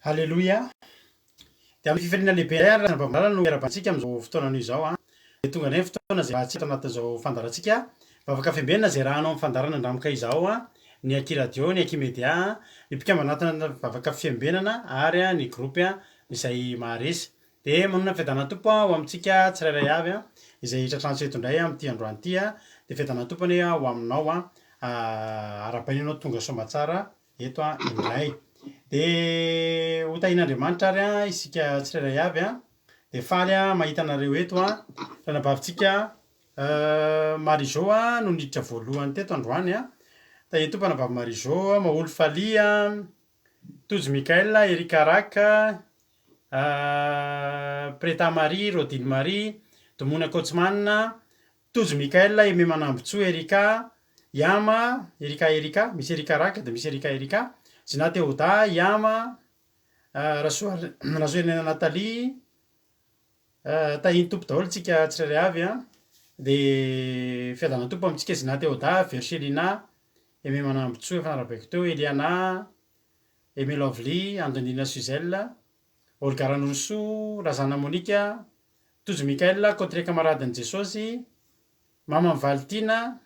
Aleloia! Dia amin'ny fifaliana lehibe indray ary Rajaobambalala no miarahaba antsika amin'izao fotoana anio izao an! Dia tonga indray ny fotoana izay iarahantsika ato anatin'izao fandaharantsika Vavaka Fiambenana izay iarahanao amin'ny fandaharana Andramoka izao an! Ny Aky Radio, ny Aky Media, ny mpikambana anatina Vavaka Fiambenana ary ny groupe izay maharesy. Dia manonona fiadanan'ny Tompo ho amintsika tsirairay avy izay tratrantsika eto indray amin'ity androany ity. Dia fiadanan'ny Tompo anie ho aminao. Arahabaina ianao tonga soamatsara eto indray. Dia ho tahian'Andriamanitra ary isika tsirairay avy. Dia faly mahita anareo eto. Ranabavintsika Marie Jo no niditra voalohany teto androany. Tahian'ny Tompo anabavy Marie Jo, Maholy Falia, Tojo Michael, Eric Araka, Preta Marie, Rodine Marie, Domona Kotsman, Tojo Michael, Aimé Manambotsoa, Erika, Yama, Erika Erika, misy Erika Araka dia misy Erika Erika, Zina Théoda, Yama, Rasoa Rasoherinaina Nathalie, Tahin'ny Tompo daholo tsika tsirairay avy an! Dia fiadanan'ny Tompo amintsika Zina Théoda, Verchelina, Aimé Manambotsoa efa narabaiko teo, Eliana, Aimé Lovely, Andonina Suzelle, Olga Ranorosoa, Razana Monica, Tojo Michael, Cotré Camaradin'i Jesosy, Mama Mivalitiana,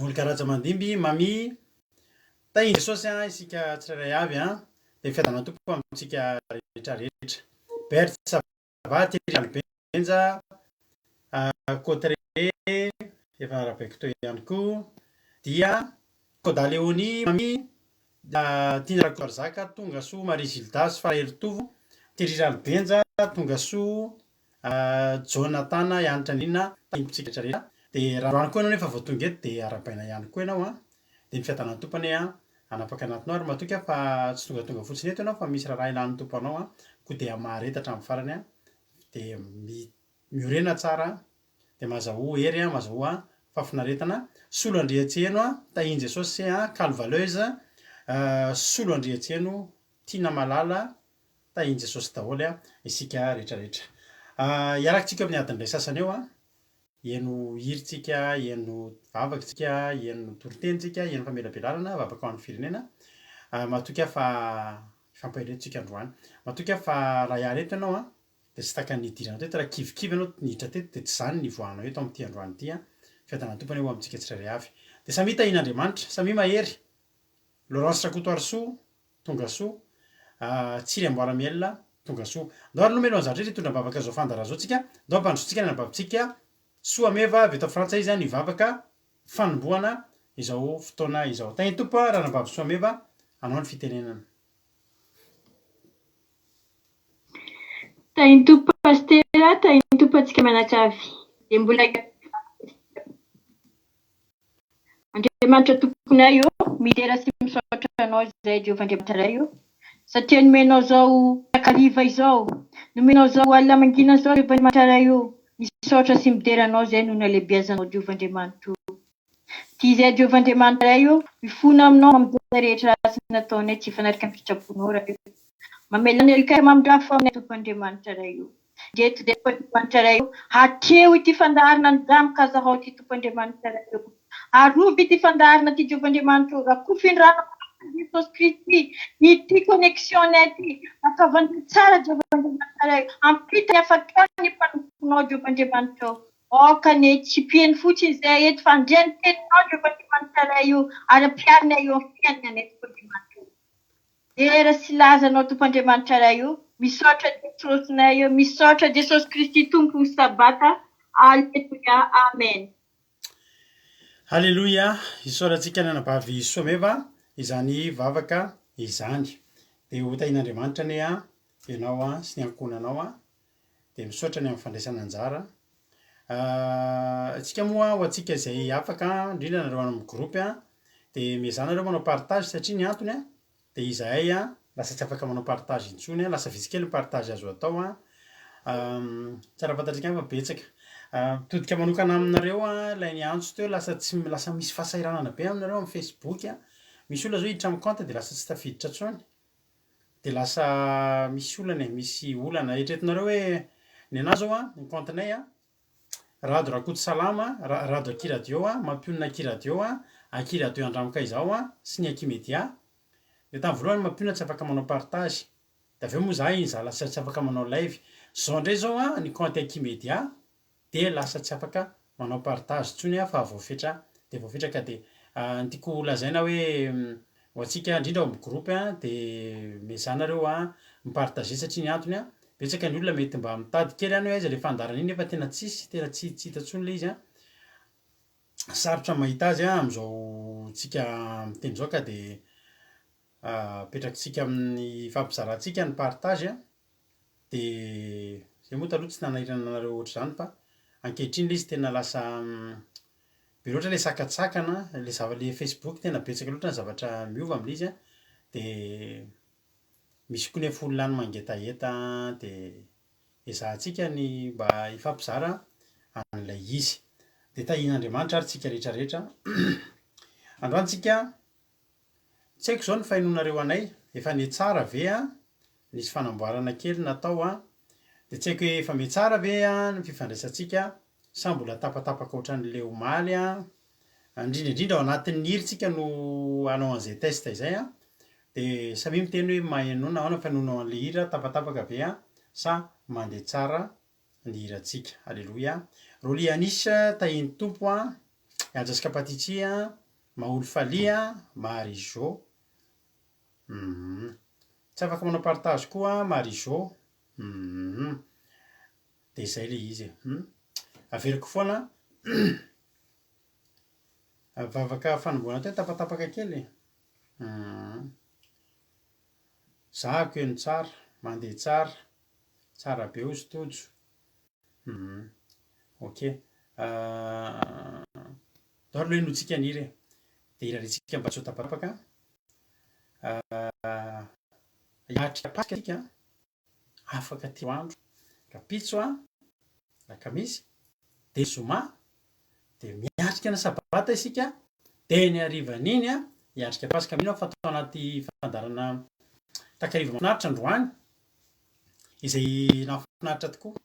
Olga Rajamandimby, Mamy, Tahin'i Jesosy an isika tsirairay avy an, dia fiadanan'ny Tompo amintsika rehetra rehetra. Bert Sava, Thierry Ralobenja, Cotré, efa narabaiko teo ihany koa, dia Koda Léonie, Mamy, Tiana Rakotoarizaka, Tongasoa Marie Gildas, Faraheritovo, Thierry Ralobenja, Tongasoa Jonathan Hanitra Nirina, tahimpitsika rehetra rehetra. Dia raha androany koa ianao nefa vao tonga eto dia arahabaina ihany koa ianao an. Dia ny fiadanan'ny Tompo anie an, hanapaka anatinao ary matoky aho fa tsy tongatonga fotsiny eto ianao fa misy raharaha ilan'ny Tompo anao an, koa dia mahareta hatramin'ny farany an, dia miorena tsara dia mazahoa hery an, mazahoa fahafinaretana, Solo Andriantseheno an, Tahin'i Jesosy se an, Kalo Valeuse, Solo Andriantseheno, Tiana Malala, Tahin'i Jesosy daholo an, isika rehetra rehetra. Hiaraka tsika eo amin'ny adiny iray sasany eo an, heno hira tsika, heno vavaka tsika, heno toriteny tsika, heno famelabelarana, vavaka ho an'ny firenena. Matoky aho fa hifampahery eto tsika androany. Matoky aho fa raha hiala eto ianao an, dia tsy tahaka ny nidiranao teto, raha kivikivy ianao niditra teto dia tsy izany ny nivoahanao eto amin'ity androany ity an. Fiadanan'ny Tompo anie ho amintsika tsirairay avy. Dia samia tahian'Andriamanitra, samia mahery. Laurence Rakotoarisoa, tonga soa. Tsiry Amboara Miel, tonga soa. Ndao ary aloha mialohan'ny zavatra rehetra hitondra am-bavaka izao fandaharana izao tsika, ndao ampandrosotsika ny anabavintsika Soa Meva avy eto Frantsa izy an, hivavaka fanombohana izao fotoana izao. Tahin'ny Tompo an, Ranabavy Soa Meva, anao ny fitenenana. Tahin'ny Tompo Pasitera, tahin'ny Tompo antsika mianakavy. Dia mbola Andriamanitra Tomponay ô, midera sy misaotra Anao izahay Jehovah Andriamanitra Ray ô, satria nomenao izao takariva izao, nomenao izao alina mangina izao Jehovah Andriamanitra Ray ô, misaotra sy midera Anao izahay noho ny halehibeazanao Jehovah Andriamanitra ô. Tia izahay Jehovah Andriamanitra Ray ô, mifona Aminao amin'izay rehetra ratsy nataonay tsy hifanaraka amin'ny sitraponao Ray ô. Mamelà ny helokay mamindrafo aminay Tompo Andriamanitra Ray ô. Indreto dia Tompo Andriamanitra Ray ô, hatreo ity fandaharana ny Dame Kazahao ity Tompo Andriamanitra Ray ô. Arovy ity fandaharana ity Jehovah Andriamanitra ô, rakofy ny ranao masina Jesosy Kristy ity connexion-nay ity, ataovy tsara Jehovah Andriamanitra Ray ô, ampita ny hafatrao ny mpanomponao Jehovah Andriamanitra ô. Aoka anie tsy mpiheno fotsiny izahay eto fa handre ny teninao Jehovah Andriamanitra Ray o, ary ampiharinay eo amin'ny fiainanay Tompo Andriamanitra o. Dera sy laza anao Tompo Andriamanitra Ray o, misaotra Jesosinay o, misaotra Jesosy Kristy Tompo ny Sabata, Aleloia, Amen. Haleloia! Isaorantsika ny anabavy Someva izany vavaka izany. Dia ho tahian'Andriamanitra anie ianao sy ny ankohonanao. Dia misaotra ny amin'ny fandraisana anjara. Antsika moa ho antsika izay afaka indrindra nareo any amin'ny groupe dia miezaha nareo manao partage satria ny antony dia izahay lasa tsy afaka manao partage intsony, lasa vitsy kely ny partage azo atao an. Tsara fantatrika ihany fa betsaka. Mitodika manokana aminareo ilay niantso teo lasa tsy lasa misy fahasahiranana be aminareo amin'ny facebook. Misy olona zao hiditra amin'ny compte dia lasa tsy tafiditra intsony. Dia lasa misy olana e, misy olana. Eritreretinareo hoe ny anah zao an, ny compte-nay an, Rado Rakotosalama, Rado Aky Radio an, Mampionona Aky Radio an, Aky Radio Andramoka Izao an, sy ny Aky Media. Dia tamin'ny voalohany Mampionona tsy afaka manao partage. De avy eo moa za iny za lasa tsy afaka manao live. Zao ndray zao an, ny compte Aky-Media de lasa tsy afaka manao partage tsony aho fa voafetra de voafetra ka de ny tiako ho lazaina hoe ho antsika indrindra ao amin'ny groupe an de miezaha nareo an mi-partager satria ny antony an betsaka ny olona mety mba mitady kely any hoe aiza le fandaharana iny nefa tena tsisy tena tsy tsy hita tsony le izy an, sarotra ny mahita azy an amin'izao tsika miteny izao ka de Apetrakitsika amin'ny ifampizarantsika ny partage a, de zay moa taloha tsy nanahirana anareo ohatr'izany fa ankehitriny le izy tena lasa be loatra le sakantsakana, le zava- le facebook tena betsaka loatra ny zavatra miova am'le izy a, de misy koa nefa olona any mangetaheta de ezahantsika ny mba hifampizara an'ilay izy. De tahian'Andriamanitra ary tsika rehetra rehetra. Androany tsika Tsy haiko izao ny fahenoanareo anay, efa nihatsara ve an? Nisy fanamboarana kely natao an? Dia tsy haiko hoe efa mihatsara ve an ny fifandraisantsika sa mbola tapatapaka ohatran'ilay omaly an? Indrindra indrindra ao anatin'ny hira tsika no hanao an'izay test izay an! Dia samia miteny hoe mahenoana ahoana ny fahenoanao an'ilay hira, tapatapaka ve an sa mandeha tsara ny hirantsika. Aleloia. Rolly Anis, tahin'ny Tompo an, Anja Scapatici an, Maholy Falia, Marie Jo. Humm. Tsy afaka manao partage koa Marie Jo. Humm. Dia izay ilay izy e. Humm. Averiko foana. Vavaka fanombohana teo tapatapaka kely e. Humm. Zahako heno tsara, mandeha tsara, tsara be ozy Tojo. Humm. Ok. Ndao aloha henointsika ny hira e. Dia irariantsika mba tsy ho tapatapaka. Hiatrika Paska isika afaka telo andro. Rahampitso an, alakamisy, dia zoma, dia miatrika ny sabata isika, dia ny harivan'iny an, hiatrika Paska. Mino aho fa tao anaty fandaharana takariva mahafinaritra androany, izay nahafinaritra tokoa.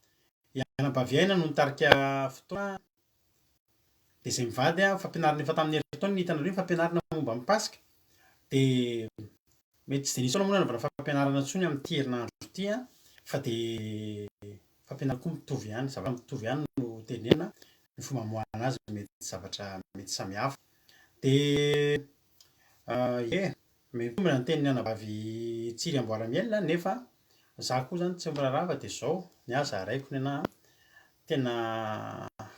I Anabavy Aina no nitarika fotoana, dia izay mivady an, fampianarana efa tamin'ny herintaona no hitanareo iny fampianarana momba ny Paska, dia mety tsy dia nisy fotoana moa nanaovana fampianarana intsony amin'ity herinandro ity an, fa dia fampianarana koa mitovy ihany, zavatra mitovy ihany no tenenina, ny fomba amoahana azy mety zavatra mety samihafa. Dia ie, mitombina ny tenin'ny anabavy Tsiry Amboaramiel nefa za koa zany tsy miraharaha fa dia zao, ny ahy zaraiko ny anahy an, tena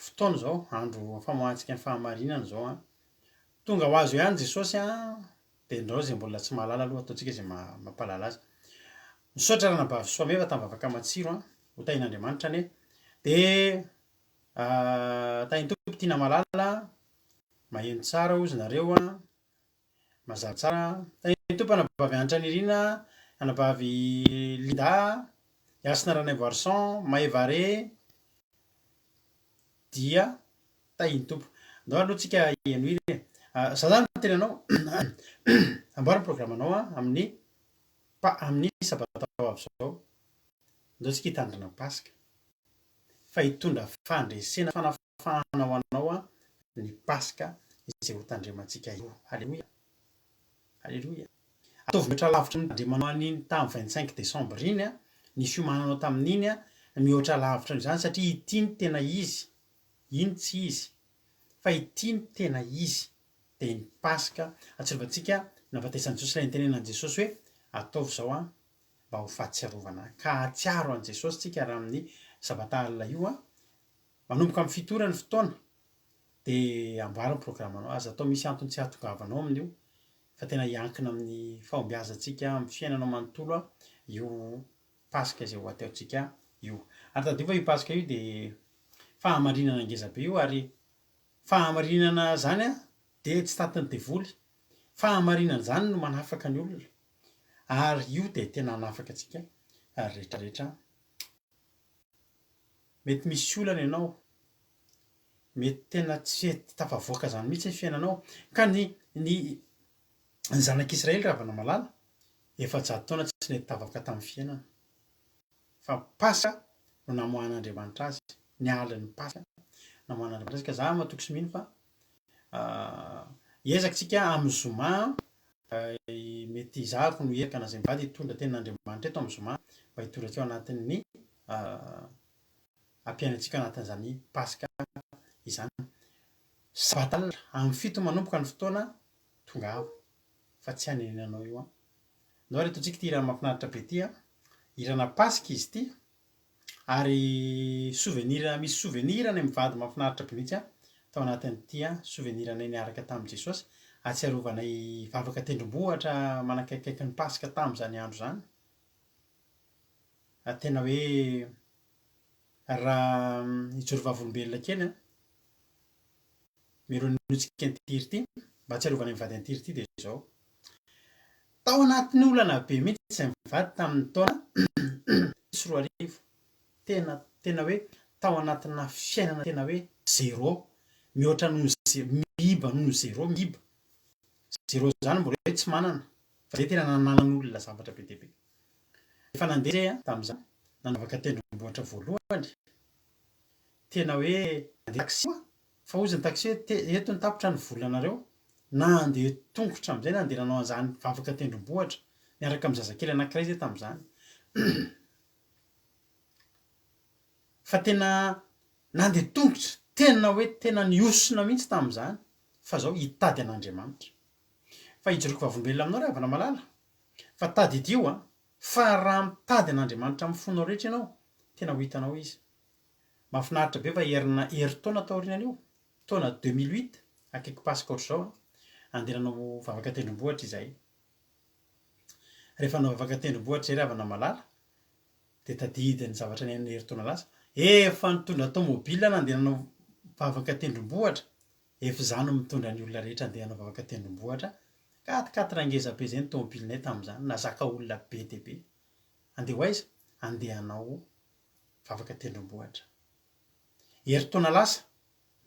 fotoana izao, andro famoahantsika ny fahamarinana izao an, tonga ho azy eo ihany Jesosy an, dia ndrao izay mbola tsy mahalala aloha ataontsika izay mampahalala azy. Misaotra ranabavy Soameva tamin'ny vavaka matsiro an, ho tahin'Andriamanitra anie. Dia tahin'ny Tompo Tiana Malala, maheno tsara hozy nareo an, mazava tsara. Tahin'ny Tompo anabavy Hanitra Nirina, anabavy Linda, Hasina Ranaivoarison, Maeva Re, dia tahin'ny Tompo. Ndao aloha tsika hihaino hira e. Za zany miteny anao, amboary ny programme-nao amin'ny pa- amin'ny sabata ho avy izao. Ndao tsika hitandrina Paska. Fa hitondra fandresena fanafahana ho anao ny Paska izay ho tandremantsika io. Aleloia. Aleloia. Ataovy mihoatra lavitra ny nitandremanao an'iny tamin'ny 25 décembre iny, ny fiomananao tamin'iny, mihoatra lavitra noho izany satria ity no tena izy, iny tsy izy, fa ity no tena izy, dia ny Paska. Atsirovantsika ny nahafatesan'i Jesosy ilay nitenenan'i Jesosy hoe ataovy izao an, mba ho fahatsiarovana ahy. Ka hahatsiaro an'i Jesosy tsika raha amin'ny sabata alina io an, manomboka amin'ny fito ora ny fotoana, dia amboary ny programanao. Aza atao misy antony tsy hahatongavanao amin'io, fa tena hiankina amin'ny fahombiazantsika amin'ny fiainanao manontolo io Paska izay ho ataontsika io. Ary tadidio fa io Paska io dia fahamarinana ngeza be io, ary fahamarinana izany dia tsy tantin'ny devoly. Fahamarinana izany no manafaka ny olona, ary io dia tena hanafaka antsika rehetra rehetra. Mety misy olana ianao, mety tena tsy tafavoaka izany mihitsy ny fiainanao, ka ny ny ny zanak'Israely ry havana malala, 400 taona tsy nety tafavoaka tamin'ny fiainana, fa Paska no namoahan'Andriamanitra azy, ny alin'ny Paska namoahan'Andriamanitra azy, ka za matoky sy mino fa hiezaka tsika amin'ny zoma. Mety izahako no hiezaka na izay mivady hitondra tenin'Andriamanitra eto amin'ny zoma mba hitondra antsika ao anatin'ny hampiainantsika ao anatin'izany Paska izany. Sabata alina, amin'ny fito manomboka ny fotoana, tongava fa tsy hanenenanao io an. Ndao ary ataontsika ity hira mahafinaritra be ity an. Hirana Paska izy ity. Ary souvenir, misy souvenir anay mivady mahafinaritra be mihitsy an, tao anatin'ity an, souvenir anay niaraka tamin'i Jesosy, ahatsiarovanay vavaka tendrombohitra manakaikaiky ny Paska tamin'izany andro izany. Ary tena hoe raha hijoro vavolombelona kely an, Mialoha ny hinoantsika an'ity hira ity, mba hahatsiarovana ny mivady an'ity hira ity dia izao. Tao anatin'ny olana be mihitsy izahay mivady tamin'ny taona 2007. Tena, tena hoe tao anatina fiainana tena hoe zéro, mihoatra noho ny zéro, miiba noho ny zéro, miiba. Zéro izany mbola hoe tsy manana, fa izay tena nananan'olona zavatra be dia be. Efa nandeha izahay tamin'izany, nanavaka tendrombohitra voalohany, Tena hoe nandeha taxi aho fa hozy ny taxi hoe te eto ny tapitra ny volanareo, nandeha tongotra amin'izay nandeha nanao an'izany vavaka tendrombohitra miaraka amin'ny zazakely anankiray zay tamin'izany fa tena nandeha tongotra tena hoe tena nihosona mihitsy tamin'izany fa zao hitady an'Andriamanitra fa hijoroako vavolombelona aminao ry havana malala fa tadidio an fa raha mitady an'Andriamanitra amin'ny fonao rehetra ianao tena ho hitanao izy Mahafinaritra be fa herina herintaona taorian'io, taona 2008, akaiky Paska ohatr'izao an, andeha nanao vavaka an-tendrombohitra izahay. Rehefa nanao vavaka an-tendrombohitra izahay ry havana malala, dia tadidy ny zavatra niainana herintaona lasa. Efa nitondra tomobile nandeha nanao vavaka an-tendrombohitra, efa izaho no mitondra ny olona rehetra andeha hanao vavaka an-tendrombohitra, quatre quatre ngeza be izay ny tomobilinay tamin'izany, nahazaka olona be dia be. Andeha ho aiza? Andeha hanao vavaka tendrombohitra. Herintaona lasa,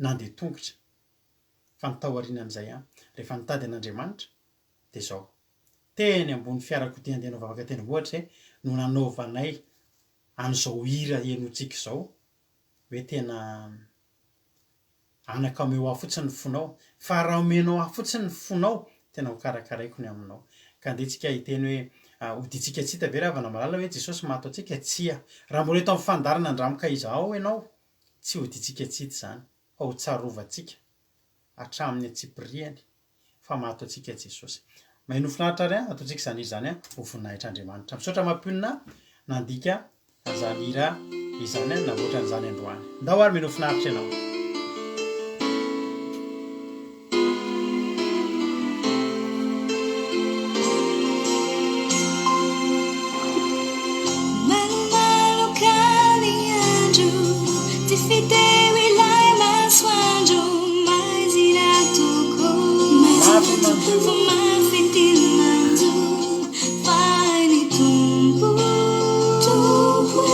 nandeha tongotra. Fa ny tao aorianan'izay ihany, rehefa nitady an'Andriamanitra, dia izao. Teny ambony fiarakodia andeha hanao vavaka tendrombohitra izay no nanaovanay an'izao hira henointsika izao, hoe tena Anaka omeo ahy fotsiny ny fonao, fa raha omenao ahy fotsiny ny fonao, tena ho karakaraiko ny aminao. Ka andeha tsika hiteny hoe, Hodintsika tsy hita ve ry havana malala hoe Jesosy maty ho antsika? Tsia. Raha mbola eto amin'ny fandaharana Andramoka Izaho ianao, tsy hodintsika tsy hita izany, fa ho tsarovantsika hatramin'ny antsipiriany fa maty ho antsika Jesosy. Maheno finaritra ary an, ataontsika izany hira izany an, ho voninahitr'Andriamanitra. Misaotra Mampionona nandika an'izany hira izany an, namboatra an'izany androany. Ndao ary mino finaritra ianao. Malomaloka ny andro, tsy fiteo ilay masoandro, maizina tokoa, Mafy manjo. Fa mafy ty manjo, fa ny Tompo, Tompo,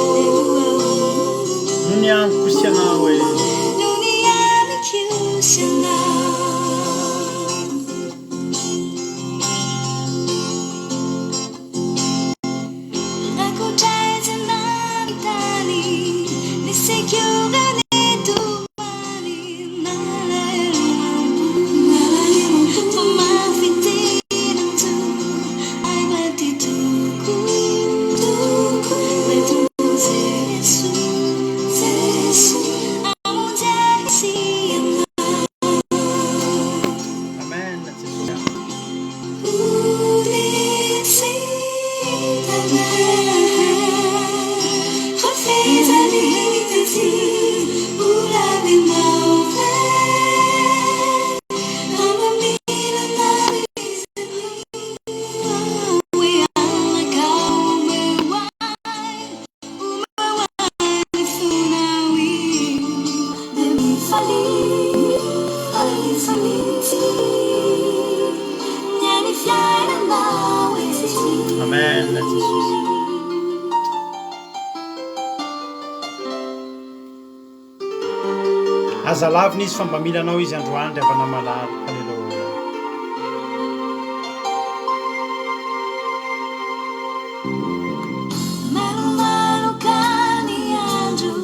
No ny amiko sy ianao e. No ny amiko sy ianao. Amen Jesosy a. Amen Jesosy. Aza lavina izy fa mba mila anao izy androany ry havana malala. Haleloia. Malomaloka ny andro,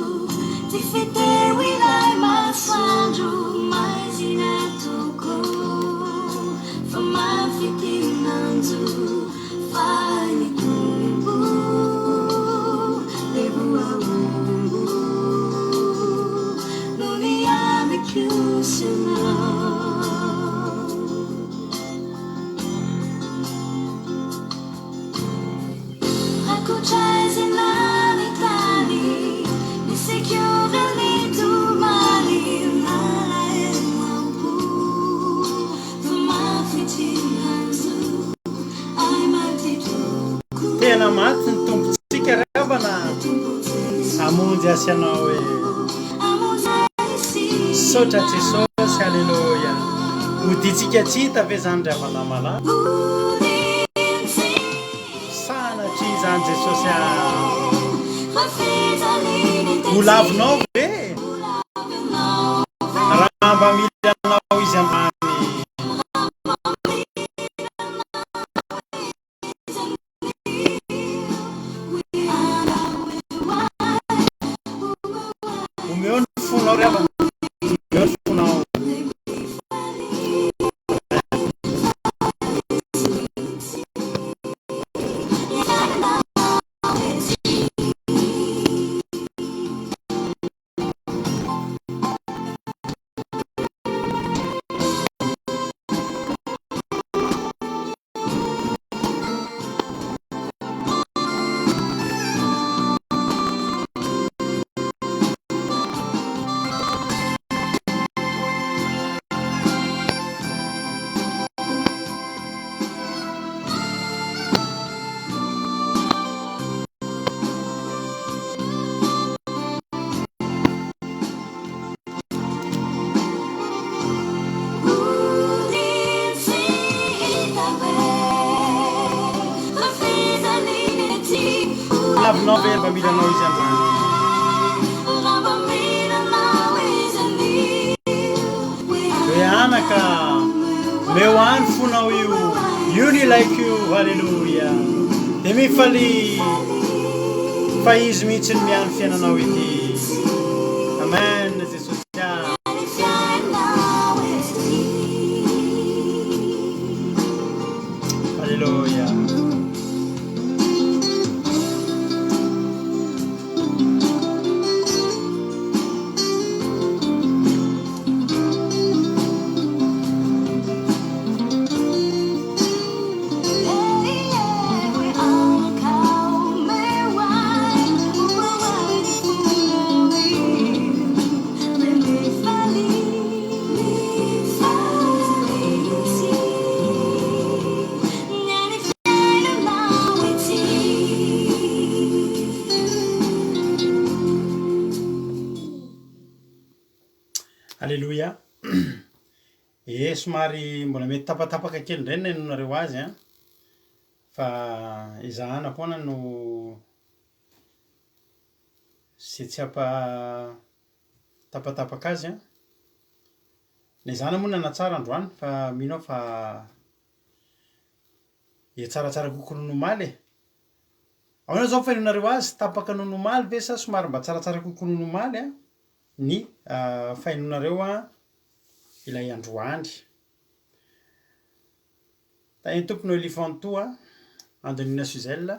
tsy fiteo ilay masoandro, maizina tokoa, fa mafy ty. Tena maty ny Tompontsika ry havana hamonjy ahy sy anao e. Misaotra Jesosy, Aleloia. Hodintsika tsy hita ve izany ry havana malala? Sanatria izany Jesosy ah. Ho lavinao ve? Raha mba mila anao izy androany. Omeo ny fonao ry havana. Omeo ny fonao. Lavinao ve mba mila anao izy androany? Hoe anaka, omeo ahy ny fonao io, io ny ilaiko io, haleloia. Dia mifalia fa izy mihitsy no miahy ny fiainanao ity. Amen Jesosy ah. Haleloia. Aleloia. Eh, somary mbola mety tapatapaka kely indray ny nahenoanareo azy an, fa ezahana foana no ze tsy hampa tapatapaka azy an. Nezahana moa nanatsara androany fa mino aho fa Hihatsaratsara kokoa noho ny omaly e! Ahoana izao ny fahenoanareo azy, tapaka noho ny omaly ve sa somary mba tsaratsara kokoa noho ny omaly an, ny fahenoanareo an ilay androany? Tahin'ny Tompo Noelie Fantoa, Andonina Suzelle,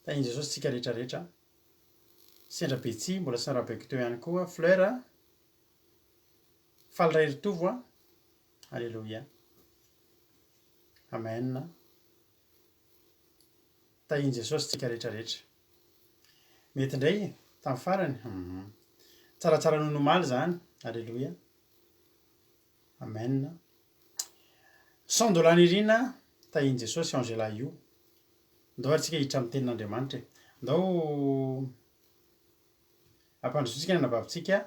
tahin'i Jesosy tsika rehetra rehetra. Sendra Betsy, mbola tsy narahabaiko teo ihany koa, Fleur, Faly Raheritovo an, Aleloia. Amen. Tahin'i Jesosy tsika rehetra rehetra. Mety indray tamin'ny farany. Hum. Tsaratsara noho ny omaly izany. Aleloia. Amen. Son de Lanirina, tahin'i Jesosy Angela io. Ndao ary tsika hiditra amin'ny tenin'Andriamanitra e. Ndao ampandrosoantsika ny anabavintsika.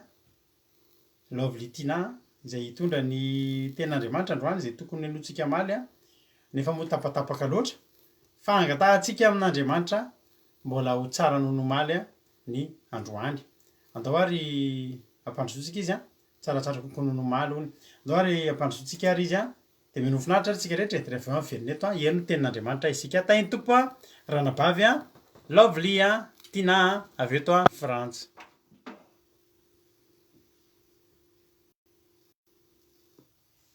Lovely Tina izay hitondra ny tenin'Andriamanitra androany izay tokony nenointsika omaly nefa moa tapatapaka loatra fa angatahantsika amin'Andriamanitra mbola ho tsara noho ny omaly ny androany. Andao ary ampandrosoantsika izy an, tsaratsara kokoa noho ny omaly hono. Andao ary ampandrosoantsika ary izy an, dia mino ho finaritra ary tsika rehetra e, dia rehefa avy eo miverina eto an, hihaino ny tenin'Andriamanitra isika. Tahin'ny Tompo an, ranabavy an, Lovely an, Tina an, avy eto an, Frantsa.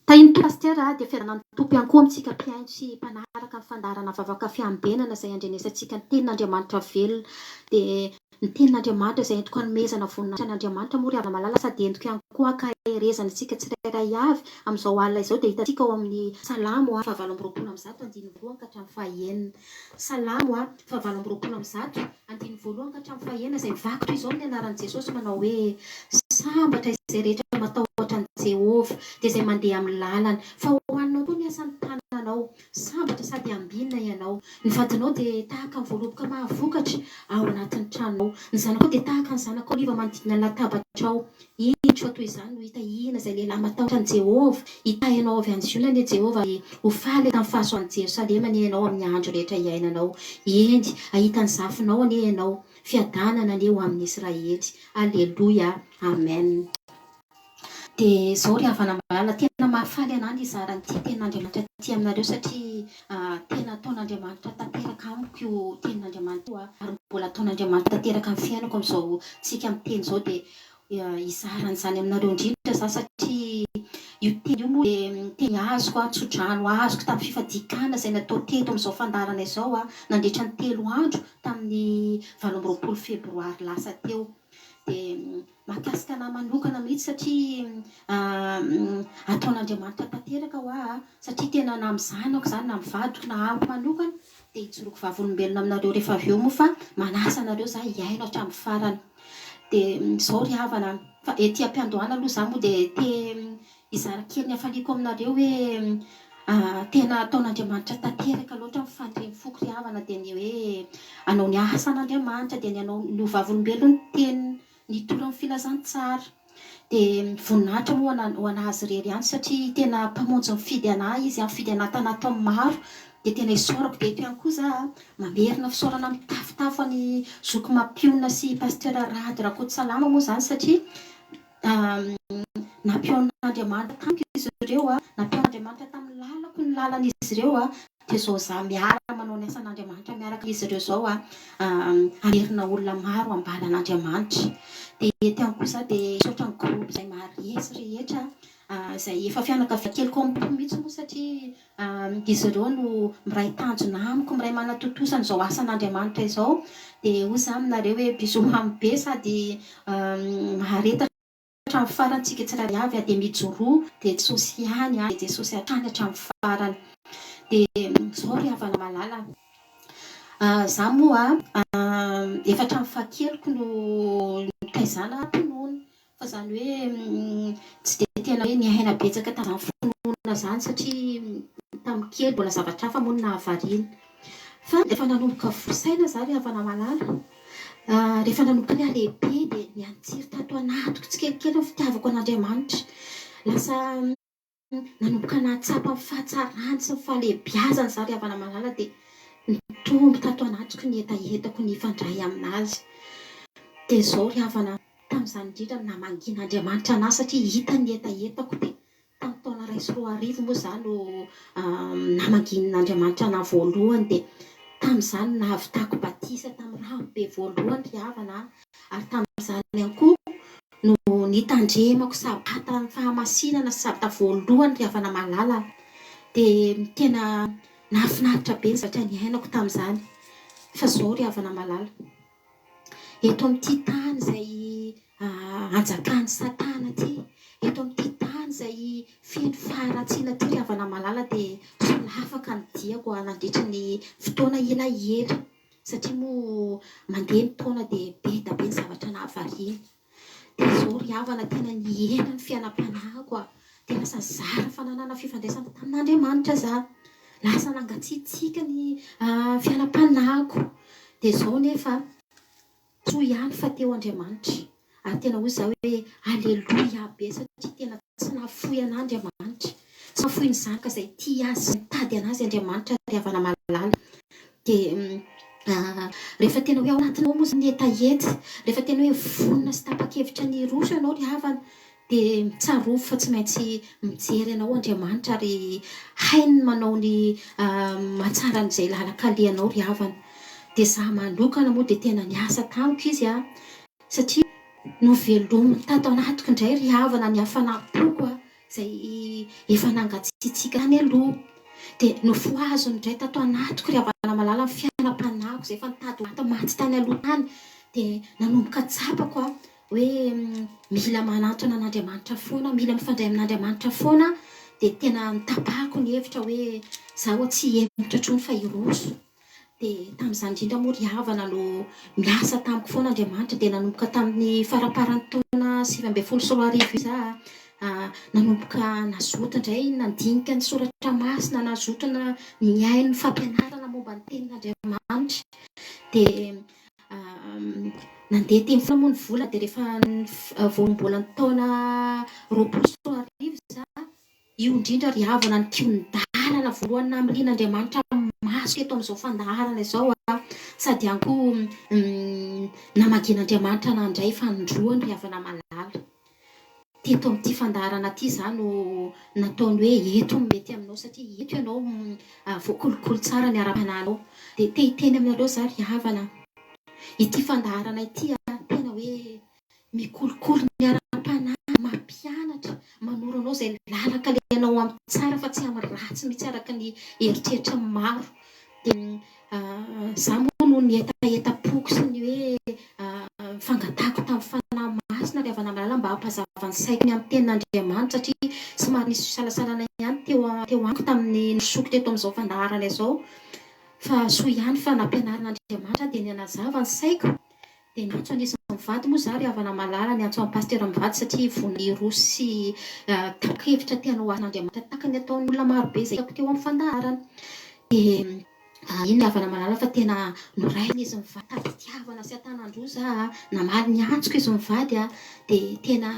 Tahin'ny Tompo Pasitera a, dia fiadanan'ny Tompo ihany koa amintsika mpihaino sy mpanaraka ny fandaharana vavaka fiambenana izay andrenesantsika ny tenin'Andriamanitra velona. Dia ny tenin'Andriamanitra izay entiko hanomezana voninahitra an'Andriamanitra moa ry havana malala sady entiko ihany koa hankaherezana antsika tsirairay avy amin'izao alina izao dia hitantsika ao amin'ny Salamo faha-128 andininy voalohany ka hatramin'ny faha-enina. Salamo faha-128 Andininy voalohany ka hatramin'ny fahenina izay mivaky toy izao amin'ny anaran'i Jesosy manao hoe, Sambatra izay rehetra matahotra an'i Jehovah, dia izay mandeha amin'ny lalany. Fa ho anao koa ny asan'ny tananao. anao. Sambatra sady ambinina ianao. Ny vadinao dia tahaka ny voaloboka mahavokatra ao anatin'ny tranonao. Ny zanakao dia tahaka ny zanak'oliva manodidina ny latabatrao. Indro fa toy izany no hitahiana izay lehilahy matahotra an'i Jehovah. Hitahy anao avy any Ziona anie Jehovah ary ho faly tamin'ny fahasoavan'i Jerosalema anie ianao amin'ny andro rehetra iainanao. Eny, hahita ny zafinao anie ianao. Fiadanana anie ho amin'i Israely. Aleloia. Amen. Dia izao ry havana malala, tena mahafaly anah ny hizara an'ity tenin'Andriamanitra ity aminareo satria tena ataon'Andriamanitra tanteraka amiko io tenin'Andriamanitra io ary mbola ataon'Andriamanitra tanteraka amin'ny fiainako amin'izao tsika miteny izao dia hizara an'izany aminareo indrindra za satria io teny io moa dia teny azoko, tsodrano azoko tamin'ny fifadian-kanina izay natao teto amin'izao fandaharana izao nandritra ny telo andro tamin'ny 28 febroary lasa teo dia Mahakasika anah manokana mihitsy satria ataon'Andriamanitra tanteraka hoa satria tena na amin'ny zanako izany na amin'ny vadiko na amiko manokana dia hijoroako vavolombelona aminareo rehefa avy eo moa fa manasa anareo za hihaino hatramin'ny farany. Dia izao ry havana fa ety am-piandohana aloha za moa dia te hizara kely ny hafaliako aminareo hoe tena ataon'Andriamanitra tanteraka loatra ny fanirian'ny foko ry havana dia ny hoe hanao ny asan'Andriamanitra dia ny hanao ny ho vavolombelon'ny teniny Nitory ny filazantsara. Dia voninahitra moa ho an'Azy irery ihany satria tena Mpamonjy nifidy anah Izy, nifidy anah tanaty ny maro. Dia tena isaorako dia eto ihany koa za mamerina fisaorana mitafotafo an'i Zoky Mampionona sy Pasteur Rado Rakotosalama moa izany satria nampionon'Andriamanitra tamiko izy ireo, nampionon'Andriamanitra tamin'ny lalako ny lalan'izy ireo. Dia izao za miara manao ny asan'Andriamanitra miaraka amin'izy ireo izao a, hamerina olona maro ambalan'Andriamanitra. Dia eto ihany koa za dia hisaotra ny groupe izay maharesy rehetra izay efa fianakaviana kely koa amiko mihitsy moa satria izy ireo no miray tanjona amiko, miray manatontosa an'izao asan'Andriamanitra izao. Dia hoy za aminareo hoe bisous mamy be sady mahareta. Hatramin'ny farany tsika tsirairay avy dia mijoroa dia Jesosy ihany dia Jesosy hatrany hatramin'ny farany. Dia izao ry havana malala a, za moa efa hatramin'ny fahakeliko no nitaizana am-pinoana fa izany hoe tsy dia tena hoe niaina betsaka tamin'izany finoana izany satria tamin'ny kely mbola zavatra hafa moa no nahavariana. Fa rehefa nanomboka voa saina za ry havana malala, rehefa nanomboka nihalehibe dia nihanitsiry tato anatiko tsikelikely ny fitiavako an'Andriamanitra. Lasa nanomboka nahatsapa ny fahatsarany sy ny fahalehibiazany za ry havana malala dia nitombo tato anatiko ny hetahetako ny hifandray aminazy. Dia izao ry havana, tamin'izany indrindra no namangian'Andriamanitra anahy satria hitany ny hetahetako dia Tamin'ny taona 2001 moa izaho no namangian'Andriamanitra anah voalohany dia tamin'izany no nahavitako batisa tamin'ny rano be voalohany ry havana a! ary tamin'izany ihany koa no nitandremako sabata fahamasinana sy sabata voalohany ry havana malala a! dia tena nahafinaritra be ny zavatra niainako tamin'izany fa izao ry havana malala. Eto amin'ity tany izay anjakan'i Satana ity, eto amin'ity tany izay feno faharatsiana ity ry havana malala dia solafaka ny diako nandritry ny fotoana elaela satria moa mandeha ny taona dia be dia be ny zavatra nahavariana. Dia izao ry havana tena nihena ny fiainam-panahiko a! Dia lasa zara fa nanana fifandraisana tamin'Andriamanitra za. Lasa nangatsiatsiaka ny fiainam-panahiko. Dia izao nefa, soa ihany fa teo Andriamanitra. Ary tena hoy za hoe Aleloia be satria tena tsy nahafoy anah Andriamanitra. Tsy nahafoy ny zanaka izay tia azy sy mitady an'azy Andriamanitra ry havana malala. Dia rehefa tena hoe ao anatinao moa izany ny hetaheta, rehefa tena hoe vonona sy tapa-kevitra ny hiroso ianao ry havana, dia tsarovy fa tsy maintsy mijery anao Andriamanitra ary hainy ny manao ny mahatsara an'izay lalan-kalehanao ry havana. Dia izaho manokana moa dia tena niasa tamiko Izy satria novelominy tato anatiko indray ry havana ny hafanam-poko izay efa nangatsiatsiaka tany aloha. Dia nofohaziny indray tato anatiko ry havana malala ny fiainam-panahiko izay efa nitady ho maty tany aloha tany. Dia nanomboka tsapako aho hoe mila manantona an'Andriamanitra foana, mila mifandray amin'Andriamanitra foana. Dia tena notapahako ny hevitra hoe izaho tsy hihemotra intsony fa hiroso. Dia tamin'izany indrindra moa ry havana no miasa tamiko foana Andriamanitra dia nanomboka tamin'ny faramparan'ny taona 2019 io za. Nanomboka nazoto indray nandinika ny soratra masina, nazoto nihaino ny fampianarana momba ny tenin'Andriamanitra. Dia nandeha teny foana moa ny vola dia rehefa voaloham-bolan'ny taona 2020 izaho, io indrindra ry havana ny kihon-dalana voalohany namilian'Andriamanitra masoko eto amin'izao fandaharana izao sady ihany koa namagian'Andriamanitra nandray fanindroany ry havana malala. Teto amin'ity fandaharana ity izaho no nataony hoe eto no mety aminao satria eto ianao voakolokolo tsara ny ara-panahinao. Dia te hiteny aminareo izaho ry havana, ity fandaharana ity tena hoe mikolokolo ny ara-panahy, mampianatra, manoro anao izay lalan-kalehanao amin'ny tsara fa tsy amin'ny ratsy mihitsy araka ny eritreritra ny maro. Dia izaho moa noho ny hetahetam-poko sy ny hoe fangatahako tamin'ny Fanahy Masina ry havana malala mba hampazava ny saiko ny amin'ny tenin'Andriamanitra satria somary nisy fisalasalana ihany teo teo amiko tamin'ny nirosoako teto amin'izao fandaharana izao fa soa ihany fa nampianarin'Andriamanitra aho dia nihanazava ny saiko dia niantso an'izy mivady moa izaho ry havana malala niantso an'i Pasitera mivady satria vonona hiroso sy tapa-kevitra te hanao asan'Andriamanitra tahaka ny ataon'ny olona marobe izay hitako teo amin'ny fandaharana dia iny ry havana malala fa tena noraisina izy mivady tam-pitiavana sy an-tanan-droa za namaly ny antsoko izy mivady dia tena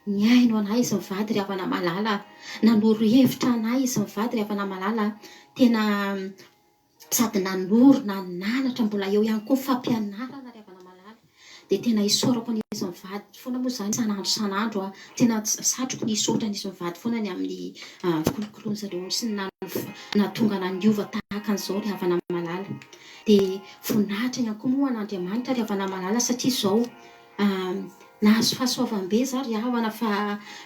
nihaino anah izy mivady ry havana malala nanoro hevitra anah izy mivady ry havana malala tena sady nanoro nananatra mbola eo ihany koa ny fampianarana ry havana malala dia tena isaorako an'izy mivady foana moa izany isan'andro isan'andro aho tena satriko ny hisaotra an'izy mivady foana ny amin'ny fikolokoloan zareo sy ny nahatonga anah niova tahaka an'izao ry havana malala dia voninahitra ihany koa moa an'Andriamanitra ry havana malala satria izao nahazo fahasoavam-be za ry havana fa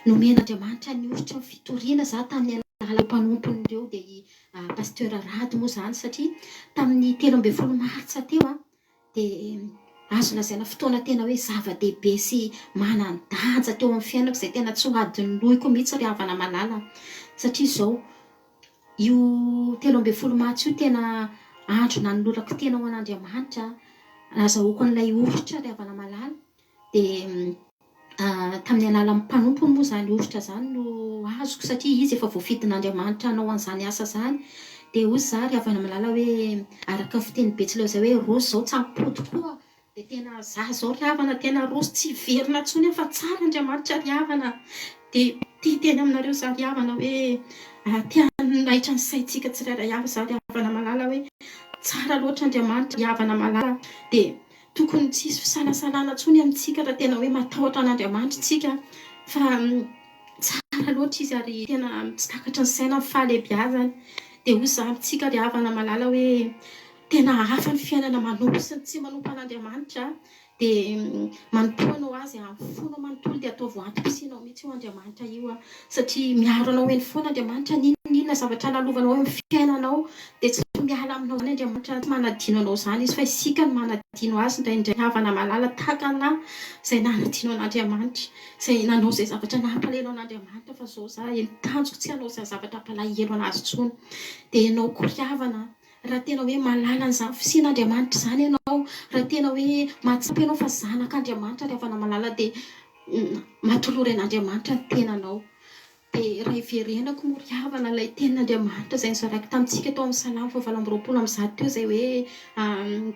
nomen'Andriamanitra ny oritra ny fitoriana za tamin'ny alalan'ny mpanompony ireo dia i Pasteur Rado moa izany satria tamin'ny 13 martsa teo dia azo lazaina fotoana tena hoe zava-dehibe sy manan-danja teo amin'ny fiainako izay tena tsy ho adinoiko mihitsy ry havana malala satria izao io 13 martsa io tena andro nanolorako tena ho an'Andriamanitra nazahoako an'ilay oritra ry havana malala dia tamin'ny alalan'ny mpanompony moa izany oritra izany no azoko satria izy efa voafidin'Andriamanitra hanao an'izany asa izany. Dia hoy izaho ry havana malala hoe araka ny fiteny betsileo izay hoe roso izao tsy hampody koa. Dia tena izaho izao ry havana tena roso tsy hiverina intsony aho fa tsara Andriamanitra ry havana. Dia te hiteny aminareo izaho ry havana hoe te hanaitra ny saintsika tsirairay avy izaho ry havana malala hoe tsara loatra Andriamanitra ry havana malala. Dia Tokony tsy hisy fisalasalana intsony amintsika raha tena hoe matahotra an'Andriamanitra isika fa tsara loatra Izy ary tena tsy takatry ny saina ny fahalehibiazany. Dia hoy izaho amintsika ry havana malala hoe tena hafa ny fiainana manompo sy ny tsy manompo an'Andriamanitra. Dia manompoa anao Azy amin'ny fonao manontolo dia ataovy ho antom-pisianao mihitsy io Andriamanitra io satria miaro anao eny foana Andriamanitra n'inon'inona zavatra lalovanao eo amin'ny fiainanao dia tsy miala aminao izany Andriamanitra, tsy manadino anao izany Izy fa isika no manadino Azy indraindray, havana malala tahaka anà izay nanadino an'Andriamanitra, izay nanao izay zavatra nampalahelo an'Andriamanitra fa izao za eny tanjoko tsy hanao izay zavatra hampalahelo an'Azy intsony. Dia ianao koa ry havana, raha tena hoe mahalala an'izany fisian'Andriamanitra izany ianao, raha tena hoe mahatsapa ianao fa zanak'Andriamanitra ry havana malala dia matolory an'Andriamanitra ny tenanao. Dia raha hiverenako moa ry havana ilay tenin'Andriamanitra izay nozaraiko tamintsika tao amin'ny Salamo faha 128 teo izay hoe